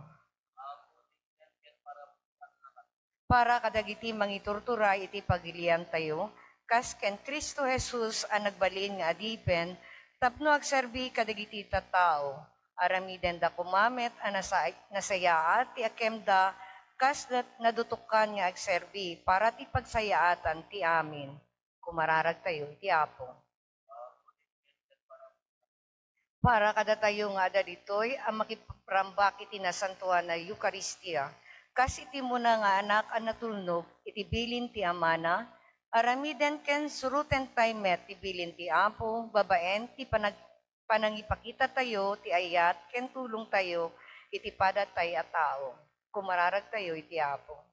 Para kadagiti mangiturturay iti pagiliantayo, kas ken Cristo Jesus a nagbalin nga adipen tapno agserbi kadagiti tattao, aramidenda koma met a nasa-, nasayaat ti akemda kas dat-, nadutokan nga agserbi para ti pagsayaatan ti amin. Kumararagtayo iti Apo. Para kadatayo nga adda ditoy a makiprambak iti nasantoan a Eukaristia, kas iti umuna nga Anak a natulnog iti bilin ti Amana, aramiden ken surotentay met ti bilin ti Apo babaen ti panag-, panangipakitatayo ti ayat ken tulongtayo iti padatay a tao. Kumararagtayo iti Apo.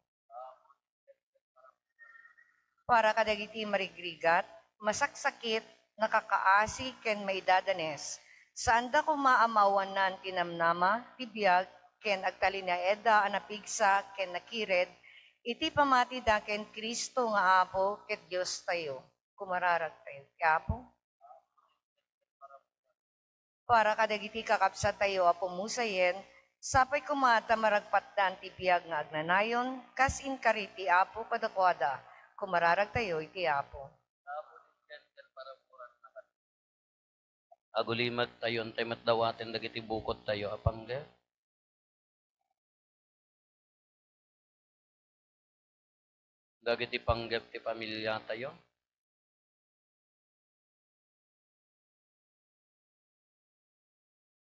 Para kadagiti marigrigat, masaksakit, nakakaasi, ken maidadanes, saanda koma a maawanan ti namnama, ti biag, ken agtalinaedda a napigsa ken nakired iti pamatida ken Cristo nga Apo ket Diostayo. Kumararagtayo ti Apo. Para kadagiti kakabsattayo a pumusayen, sapay koma ta maragpatdan ti biag nga agnanayon, kas inkari ti Apo kadakuada. Kumararagtayo iti Apo. Agulimek tayo, intay met dawaten dagiti bukodtayo a panggep. Dagiti panggep ti pamiliatayo.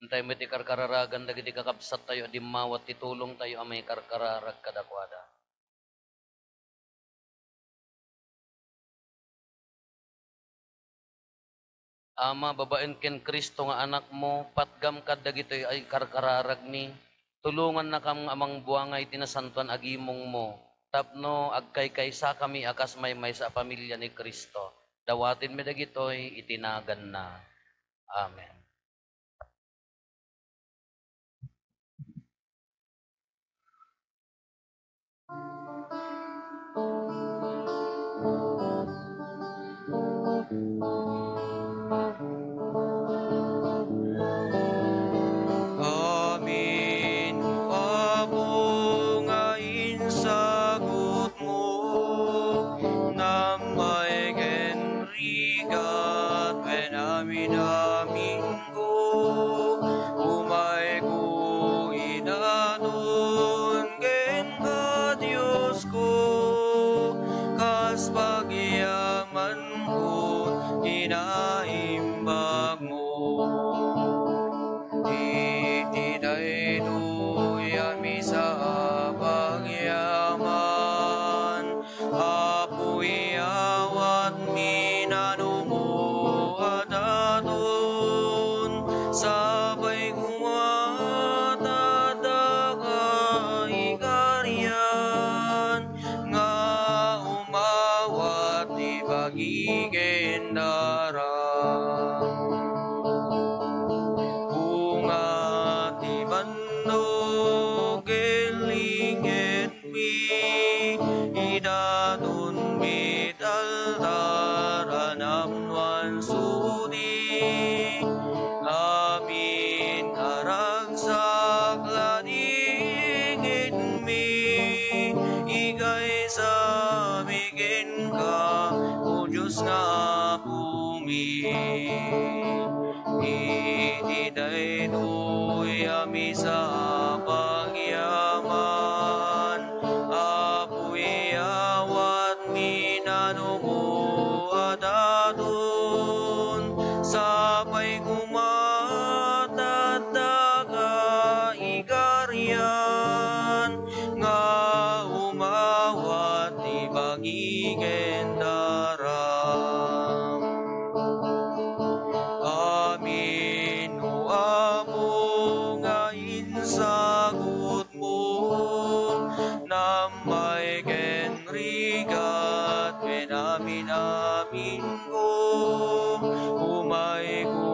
Intay met ikarkararagan dagiti kakabsattayo a dimmawat ti tulongtayo a mangikarkararag kadakuada. Ama, babaen ken Cristo nga Anakmo, patgam kad dagitoy a ikarkararagmi. Tulongannakam nga amangbuanga iti nasantoan a gimongmo, tapno agkaykaysakami a kas maymaysa a pamilia ni Cristo. Dawatenmi dagitoy iti naganna. Amen. Igendara. Bunga ti bannok ken linggetmi, idaton met altar a napnoan sudi. Amin a ragsak la linggetmi, igaysami kenka, O Dios nga Apomi. Iti daytoy a misa a pagyaman, Apo, iyawatmi nanumo a daton, sapay koma ta addaka igarian, nga umawat ti bagi ken daram. Amin, O Apo, nga insagutmo, nammay ken rigat ken amin-amin ko, umayko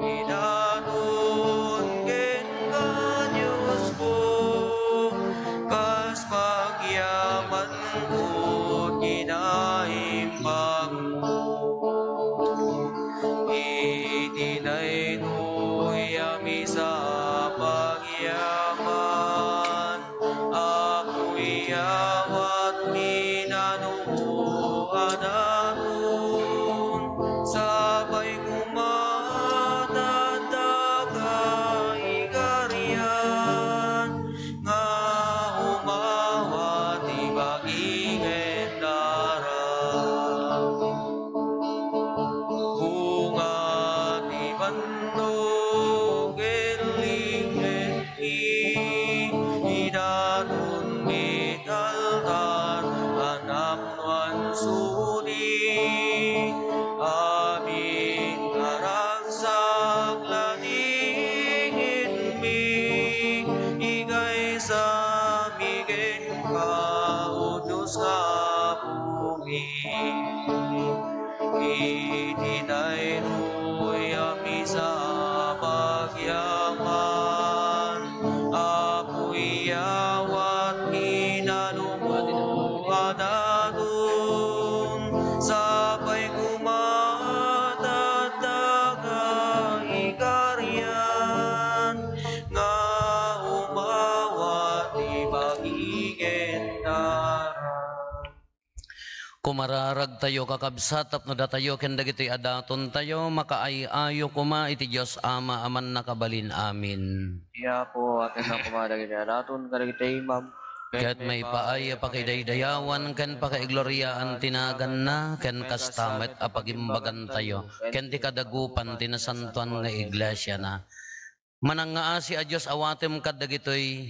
idaton kenka, Diosko, kas pagyamanko, kinaimbagmo. Iti daytoy a misa a pagyaman, Apo, iyawatmi nanumo a daton, sapay koma ta addaka igarian, nga umawat ti bagi ken daram. Bunga ti bannok ken linggetmi, idaton met altar a napnoan sudi. Amin a ragsak la linggetmi, igaysami kenka, O Dios nga Apomi. Iti daytoy a misa a pagyaman, Apo, iyawatmi nanumo a daton, sapay koma ta addaka igarian, nga umawat ti bagi ken daram. Kumararagtayo, kakabsat, tapno datayo ken dagitoy a datontayo, makaay-ayo koma iti Dios Ama a Mannakabalin. Amin. Ti Apo, atenna koma dagiti a daton kadagiti imam. Ket maipaay a pakidaydayawan ken pakaigloriaan ti naganna, ken kasta met a pagimbagantayo ken ti kadagupan ti nasantoan nga iglesiana. Manangngaasi a Dios, awatem kadagitoy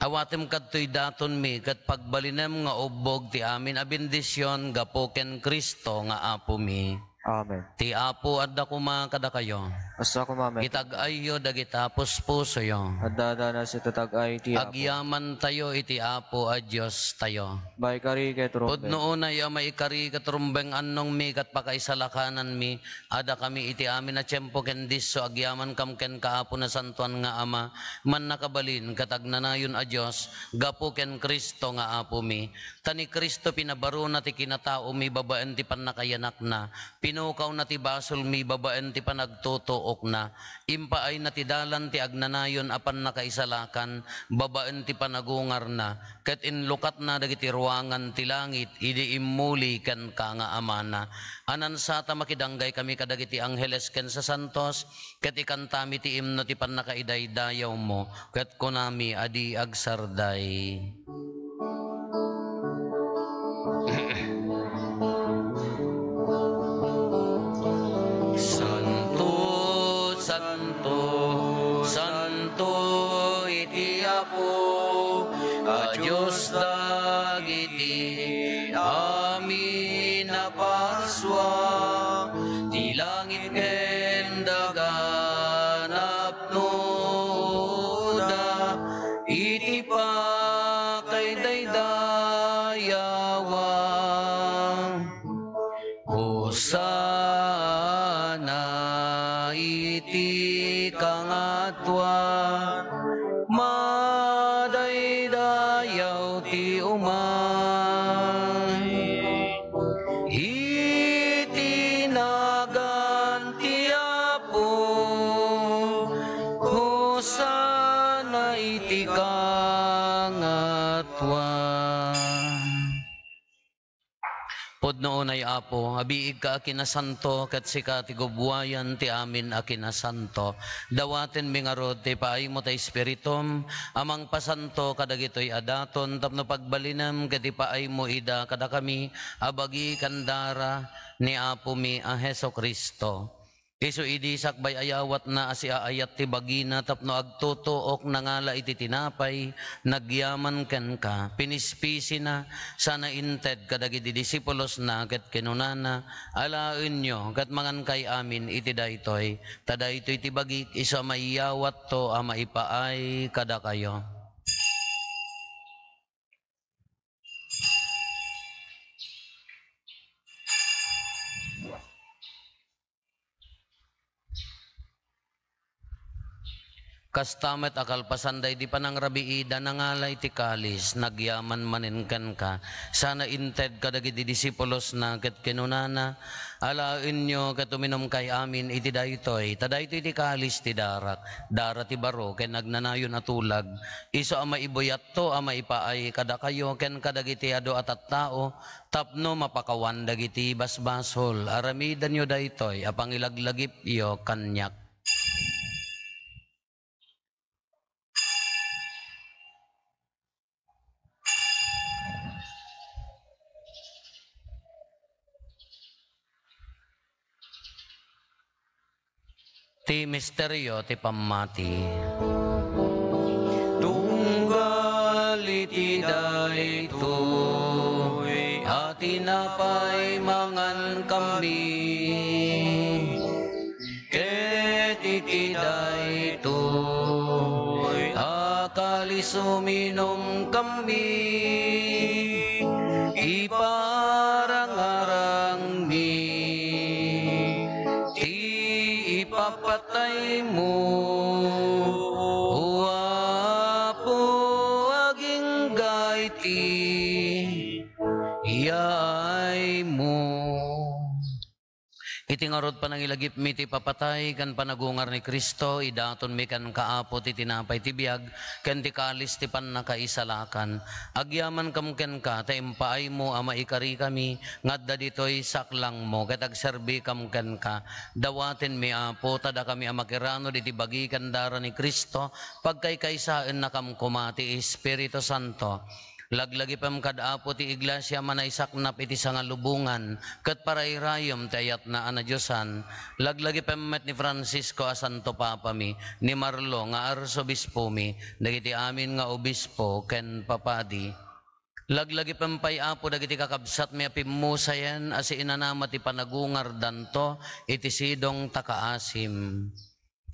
Awatem kadtoy datonmi, ket pagbalinem nga ubbog ti amin a bendision gapu ken Cristo nga Apomi. Amen. Ti Apo adda koma kadakayo. Kasta koma met. Itag-ayyo dagita puspusoyo. Adda danas iti tag-ay ti Apo. Agyamantayo iti Apo a Diostayo. Maikari ket rumbeng. Pudno unay a maikari ket rumbeng, annongmi ket pakaisalakananmi, Adakami iti amin a tiempo ken disso, agyamankam kenka, Apo, Nasantoan nga Ama, Mannakabalin ket Agnanayon a Dios, gapu ken Cristo nga Apomi. Ta ni Cristo pinabaruna ti kinataomi babaen ti pannakayanakna, pinukawna ti basolmi babaen ti panagtutuokna, impaayna ti dalan ti agnanayon a pannakaisalakan babaen ti panagungarna, ket inlukatna dagiti ruangan ti langit idi immuli kenka nga Amana. Anansata makidanggay kami kadagiti angheles ken sasantos, ket ikantami ti imno ti pannakaidaydayawmo, ket kunami a di agsarday. Santo, santo, santo iti Apo a Dios dagiti amin a parsua, ti langit ken daga napnoda iti pakaidaydayawan. Hosanna iti kangatoan, madaydayaw ti umay iti nagan ti Apo. Hosanna iti kangatoan. Pudno unay, Apo, a biigka a kinasanto, ket sika ti gubbuayan ti amin a kinasanto. Dawatenmi ngarud ti paaymo ta Espiritum a mangpasanto kadagitoy a daton tapno pagbalinem ket ipaaymo ida kadakami a bagi ken dara ni Apomi a Jesu-Cristo. Isu idi sakbay a yawatna a siaayat ti bagina tapno agtutuok, nangala iti tinapay, nagyaman kenka, pinispisina, sana inted kadagiti disipulosna ket kinunana, "Alaenyo ket mangankay amin iti daytoy, ta daytoy ti bagik isu a maiyawatto a maipaay kadakayo." Kasta met a kalpasan daydi panangrabiida, nangala iti kalis, nagyaman manen kenka, sana inted kadagiti disipulosna ket kinunana, "Alaenyo ket uminumkay amin iti daytoy, ta daytoy ti kalis ti darak, dara ti baro ken agnanayon a tulag, isu a maibuyatto a maipaay kadakayo ken kadagiti adu a tattao, tapno mapakawan dagiti basbasol. Aramidenyo daytoy a pangilaglagipyo kaniak." Ti misterio ti pammati. Tunggal iti daytoy a tinapay mangankami, ket iti daytoy a kalis uminumkami, iparangarangmi ti ipapataymo, O Apo, agingga iti yaaymo. Iti ngarud panangilagipmi ti ipapatay ken panagungar ni Cristo, idatonmi kenka, Apo, ti tinapay ti biag ken ti kalis ti pannakaisalakan. Agyamankami kenka ta impaaymo a maikarikami nga adda ditoy saklangmo ket agserbikami kenka. Dawatenmi, Apo, ta dakami a makiranud iti bagi ken dara ni Cristo, pagkaykaysaennakami koma ti Espiritu Santo. Laglagipem kad Apo ti Iglesia a manaisaknap iti sangalubongan ket parairayem ti ayatna a nadiosan. Laglagipem met ni Francisco a Santo Papami, ni Marlo nga Arsobispomi, dagiti amin nga obispo ken papadi. Laglagipem pay, Apo, dagiti kakabsatmi a pimmusayen a siinanama ti panagungardanto iti sidong ta kaasim.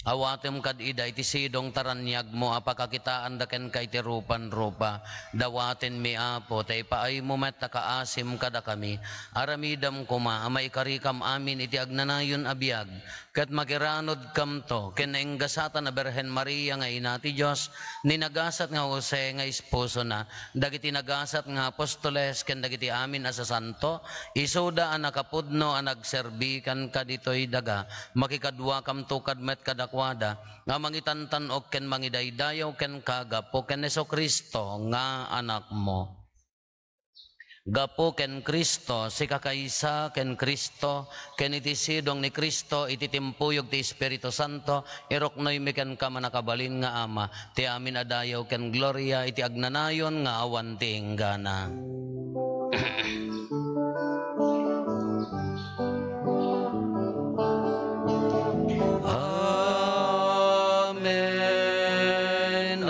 Awatem kad ida iti sidong ta raniagmo a pakakitaanda kenka iti rupan-rupa. Dawatenmi, Apo, ta ipaaymo met a kaasim kadakami. Aramidem koma a maikarikam amin iti agnanayon a biag, ket makiranudkamto ken nainggasatan a Birhen Maria nga Ina ti Dios, ni nagasat nga Jose nga esposona, dagiti nagasat nga apostoles ken dagiti amin a sasanto, isuda a nakapudno a nagserbi kenka ditoy daga. Makikaduakamto kad met kadakuada nga mangitantan-ok ken mangidaydayaw kenka gapu ken Jesu-Cristo nga Anakmo. Gapu ken Cristo, sikakaysa ken Cristo, ken iti sidong ni Cristo, iti timpuyog ti Espiritu Santo, iruknoymi kenka, mannakabalin nga Ama, ti amin a dayaw ken gloria iti agnanayon nga awan ti inggana. Amen.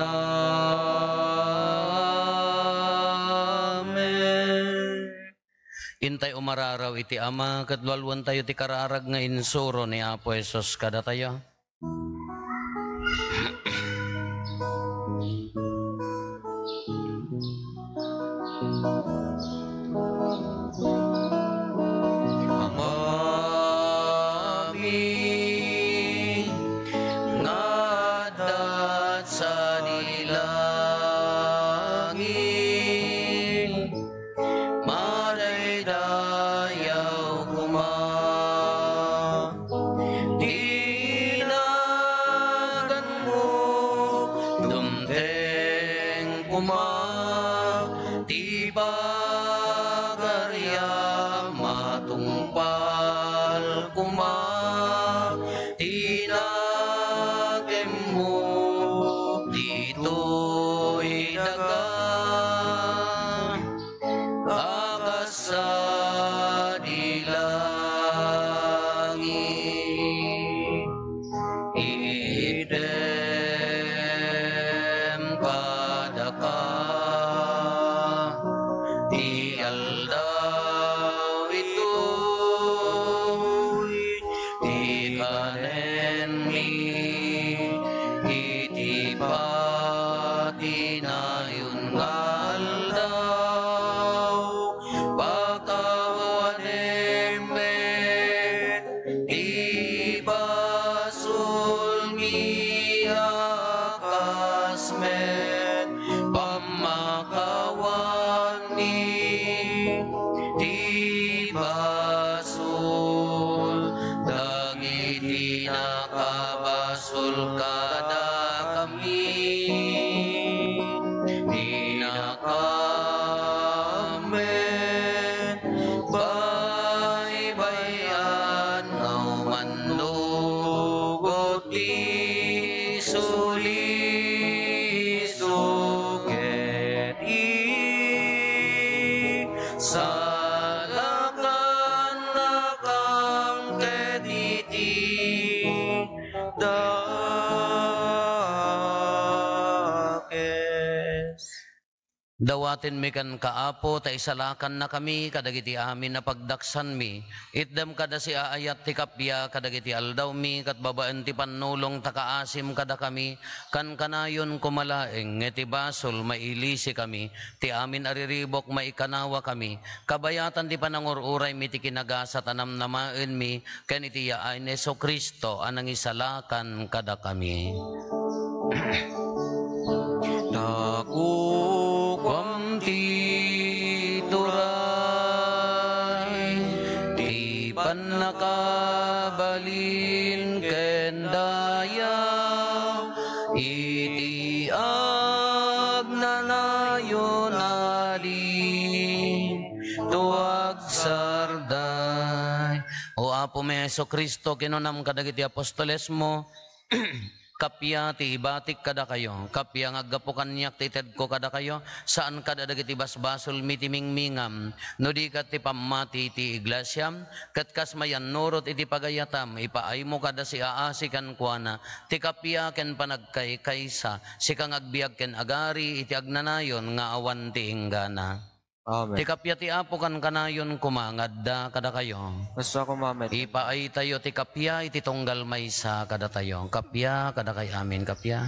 Amen. Intay umararaw iti Ama, ket lualuentayo ti kararag nga insuro ni Apo Jesus kadatayo. Ama, Aldaw itoy ti kanenmi iti patinayon nga aldaw. Pakawanem met ti basolmi a kas met pammakawanmi ti basol dagiti nakabasol kadakami. Dinakam met baybay-an nga umannugot ti suliso ket isalakannakam ket iti dakes. Dawatenmi kenka, Apo, ta isalakannakami kadagiti amin a pagdaksanmi. Itdem kada siaayat ti kappia kadagiti aldawmi, ket babaen ti pannulong ta kaasim kadakami, kankanayon koma laeng nga iti basol mailisikami, ti amin a riribuk maikanawakami, kabayatan ti panangur-uraymi ti kinagasat a namnamaenmi, ken iti yaay ni Jesu-Cristo a nangisalakan kadakami. Ta kukuam ti turay, ti pannakabalin ken daya, iti agnanayon a linto agsarday. O Apomi Jesu-Cristo, kinunam kadagiti apostolesmo, kappia ti ibatik kadakayo, kappia nga aggapu kaniak ti itedko kadakayo, saan kada dagiti basbasolmi ti mingmingam, no di ket ti pammati ti iglesiam, ket kas mayannurot iti pagayatam, ipaaymo kada siaasi kenkuana ti kappia ken panagkaykaysa, sika nga agbiag ken agari iti agnanayon nga awan ti inggana. Amen. Ti kappia ti Apo kankanayon koma nga adda kadakayo. Kasta koma met. Ipaaytayo ti kappia iti tunggal maysa kadatayo. Kappia kadakay amin, kappia.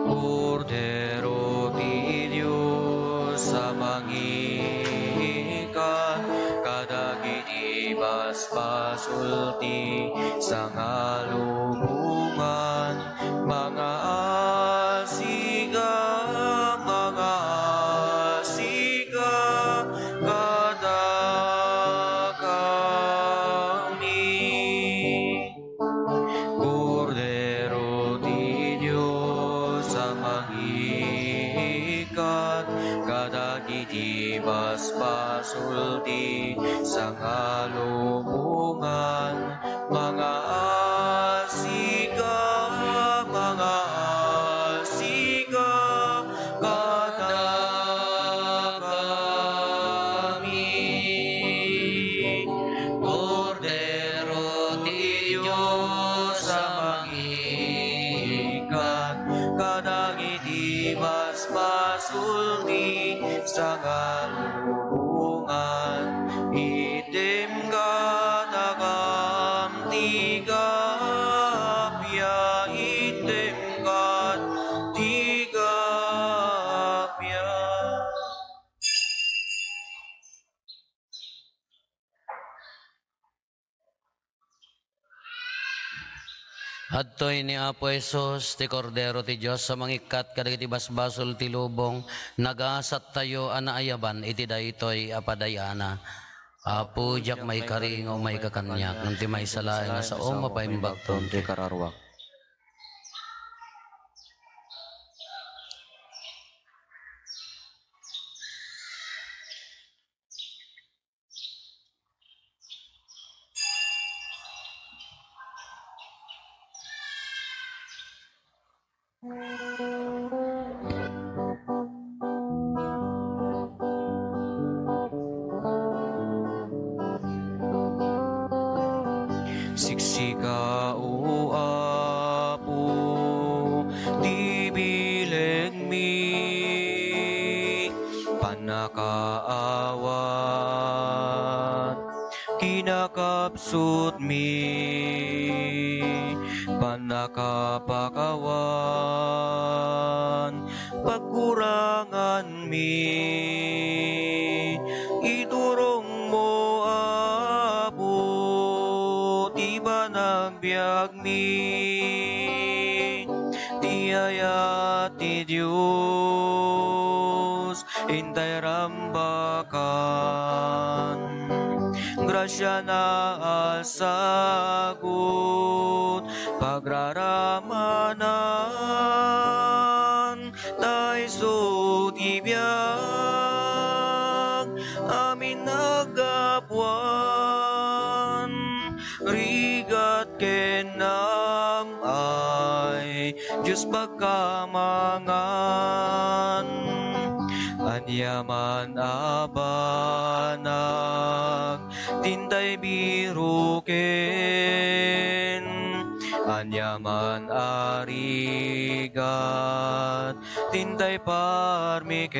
Kordero ti Dios a mangikan kadagiti basbasol ti sangalubongan, mangaasika, mangaasika kadakami. Kordero ti Dios a mangikan kadagiti basbasol ti sangalubongan, mangaasika, mangaasika kadakami. Kordero ti Dios a mangikan kadagiti basbasol ti sangalubongan. Itdem kadakam ti kappia, itdem kad ti kappia. Adtoy ni Apo Jesus, ti Kordero ti Dios a mangikkat kadagiti basbasol ti lubong, nagasattayo a naayaban iti daytoy a padayana. Apo, diak maikari nga umayka kaniak, ngem ti maysa laeng a sao mapaimbagton ti kararuak. Siksika, O Apo, ti bilegmi, pannakaawat, kinakapsutmi, pannakapakawan, pagkuranganmi. Iturongmo, Apo, ti panagbiagmi. Ti ayat ti Dios, intay rambakan. Grasiana a sagut, pagraramanan, ta isu ti biag, amin a gapuan, rigat ken amay, Dios pagkamangan. Ania man a banag, tintay biruken, ania man a rigat, tintay parmiken,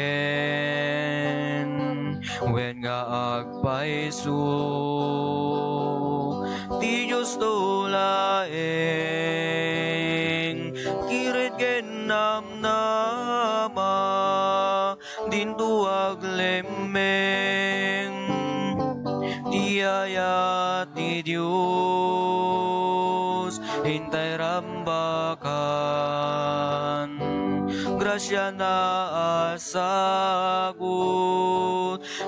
wen nga agpayso ti Diosto laeng, kired ken namnama, dinto aglemmeng. Ti ayat ti Dios, intay rambakan. Grasiana a sagut,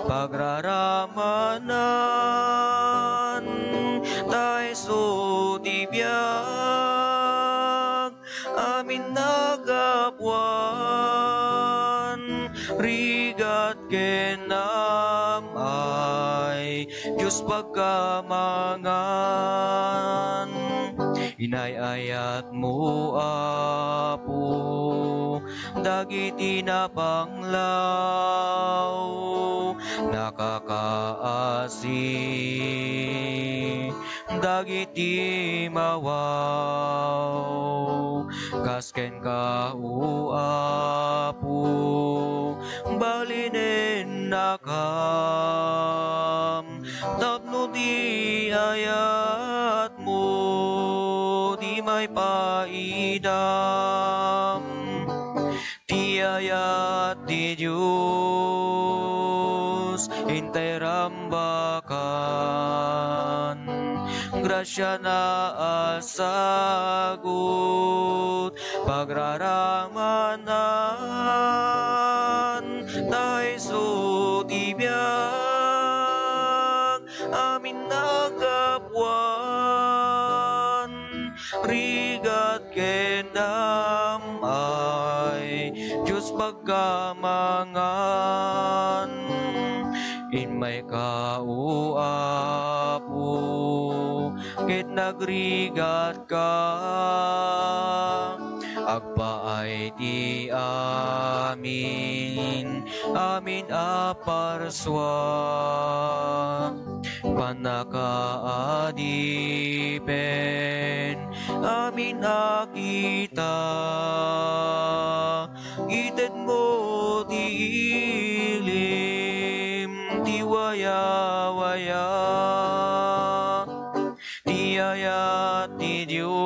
pagraramanan, ta isu ti biag, amin a gapuan, rigat ken amay, Dios pagkamangan. Inay-ayatmo, Apo, dagiti napanglaw, nakakaasi dagiti mawaw. Kas kenka, O Apo, balinennakam, tapno ti ayatmo ti maipaidam. Ti ayat ti Dios, intay rambakan. Grasiana a sagut, pagraramanan, ta isu ti biag, amin a gapuan, rigat ken amay, Dios pagkamangan. Immayka, O Apo, ket nagrigatka. Agpaay ti amin, amin a parsua. Pannakaadipen amin a kita. Itedmo ti ilim ti wayawaya. Ti ayat ti Dios,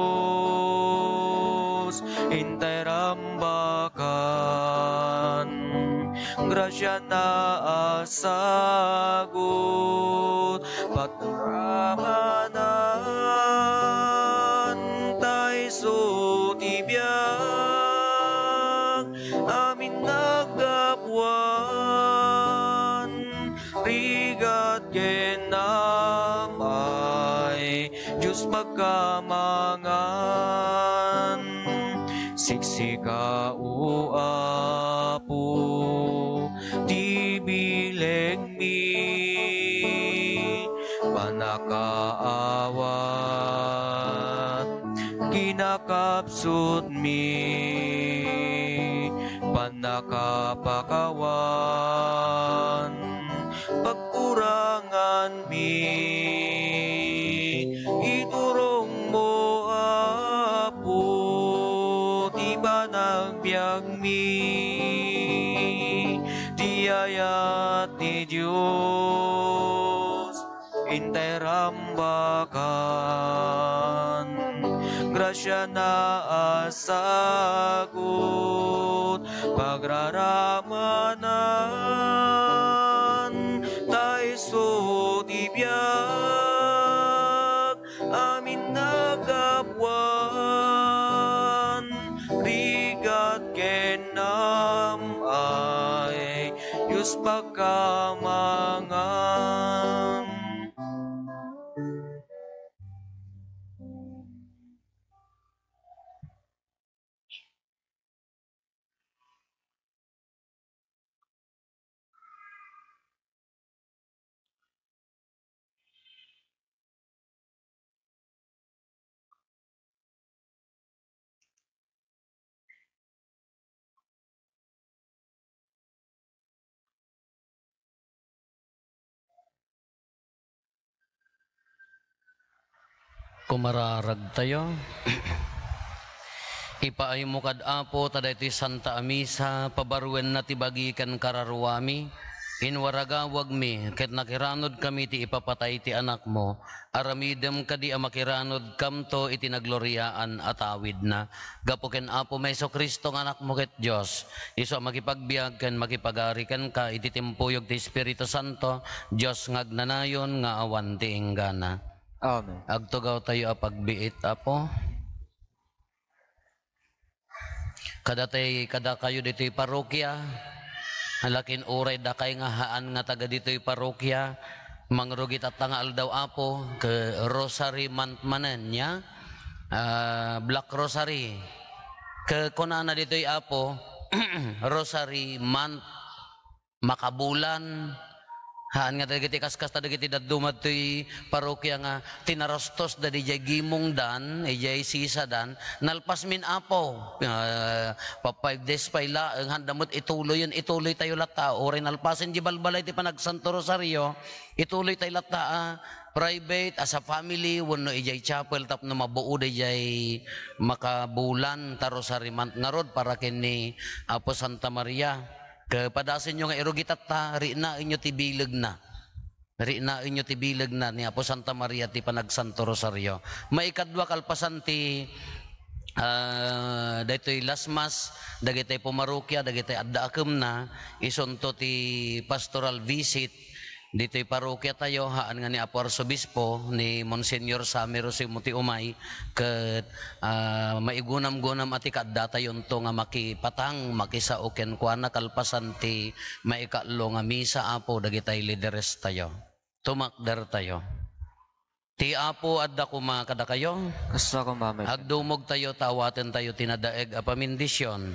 intay rambakan. Grasiana a sagut, pagramanan, ta isu ti biag, amin a gapuan, rigat ken amay, Dios pagkamangan. Siksika, O Apo, ti bilegmi, pannakaawat, kinakapsutmi, pannakapakawan, pagkuranganmi. Ituro Dios, intay rambakan, grasiana a sagut, pagraramanan, ta isu ti biag, amin nagapuan, rigat ken am-ay, Dios pakamangan. Kumararagtayo. Ipaaymo kad Apo ta daytoy Santa a Misa, pabaruenna ti bagi ken kararuami, inwaragawagmi, ket nakiranudkami ti ipapatay ti Anakmo. Aramidem kadi a makiranudkamto iti nagloriaan a tawidna. Gapu ken Apomi Jesu-Cristo nga Anakmo ket Dios, isu a makipagbiag ken makipagari kenka iti timpuyog ti Espiritu Santo, Dios nga agnanayon nga awan ti inggana. Amen. Agtugawtayo a pagbiit, Apo. Kadatayo, kadakayo ditoy parokia, lakin uray dakay nga haan nga taga ditoy parokia, mangrugi tatta nga aldaw, Apo, ket Rosary Month manen, nia? Ah, Black Rosary. Ket kunana ditoy, Apo, Rosary Month, makabulan. Haan nga dagiti kaskasta dagiti dadduma ditoy parokia nga tinarustos da diay gimongdan, idiay sisadan, nalpasmin, Apo. Ah, pa five days pay laeng, haan da met ituloyen, ituloytayo latta. Uray nalpasen diay balbalay ti panagsanto rosario, ituloytayo latta a private, as a family, wenno idiay chapel tapno mabuo daydiay makabulan ta Rosary Month ngarud para ken ni Apo Santa Maria. Ket padasenyo nga irugi tatta, riknaenyo ti bilegna. Riknaenyo ti bilegna ni Apo Santa Maria ti panagsanto rosario. Maikadua, kalpasan ti, ah, daytoy last mass, dagitay pumarokia, dagitay adda akemna, isunto ti pastoral visit ditoy parokiatayo, haan nga ni Apo Arsobispo, ni Monsignor Sammy Rosimo ti umay, ket, ah, maigunamgunam a ti kaaddatayo nga makipatang, makisao kenkuana kalpasan ti maikatlo nga misa, Apo, dagitay liderestayo. Tumakdertayo. Ti Apo adda koma kadakayo. Kasta koma met. Agdumogtayo ta awatentayo ti nadaeg a pamendisyon.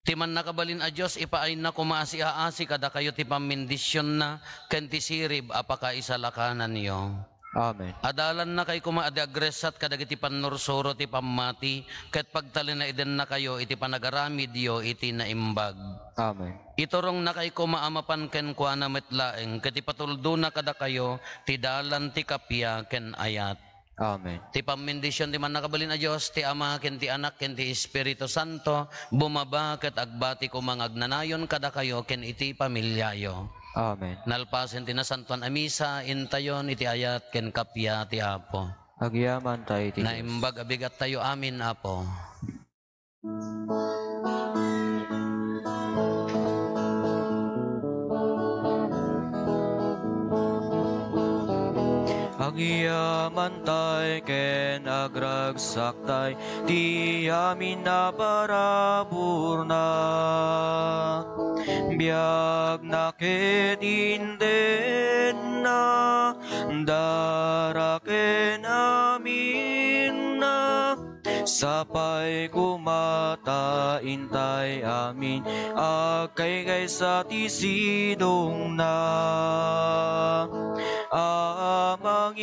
Ti mannakabalin a Dios, ipaayna koma a siaasi kadakayo ti pamendisionna ken ti sirib a pakaisalakananyo. Amen. Adalannakay koma a di agressat kadagiti pannursuro ti pammati, ket pagtalinaedennakayo iti panagaramidyo iti naimbag. Amen. Iturongnakay koma a mapan kenkuana met laeng, ket ipatuldona kadakayo ti dalan ti kappia ken ayat. Amen. Ti pammendision ti Mannakabalin a Dios, ti Ama, ken ti Anak, ken ti Espiritu Santo, bumaba ket agbati koma nga agnanayon kadakayo ken iti pamiliayo. Amen. Nalpasen ti Nasantoan a Misa, intayon iti ayat ken kappia ti Apo. Agyamanta iti Dios. Naimbag a bigattayo amin, Apo. Agyamantay ken agragsakta ti amin a paraburna. Biagna ket indenna, dara ken aminna, sapay koma ta intay amin agkaykaysa ti sidongna. Amang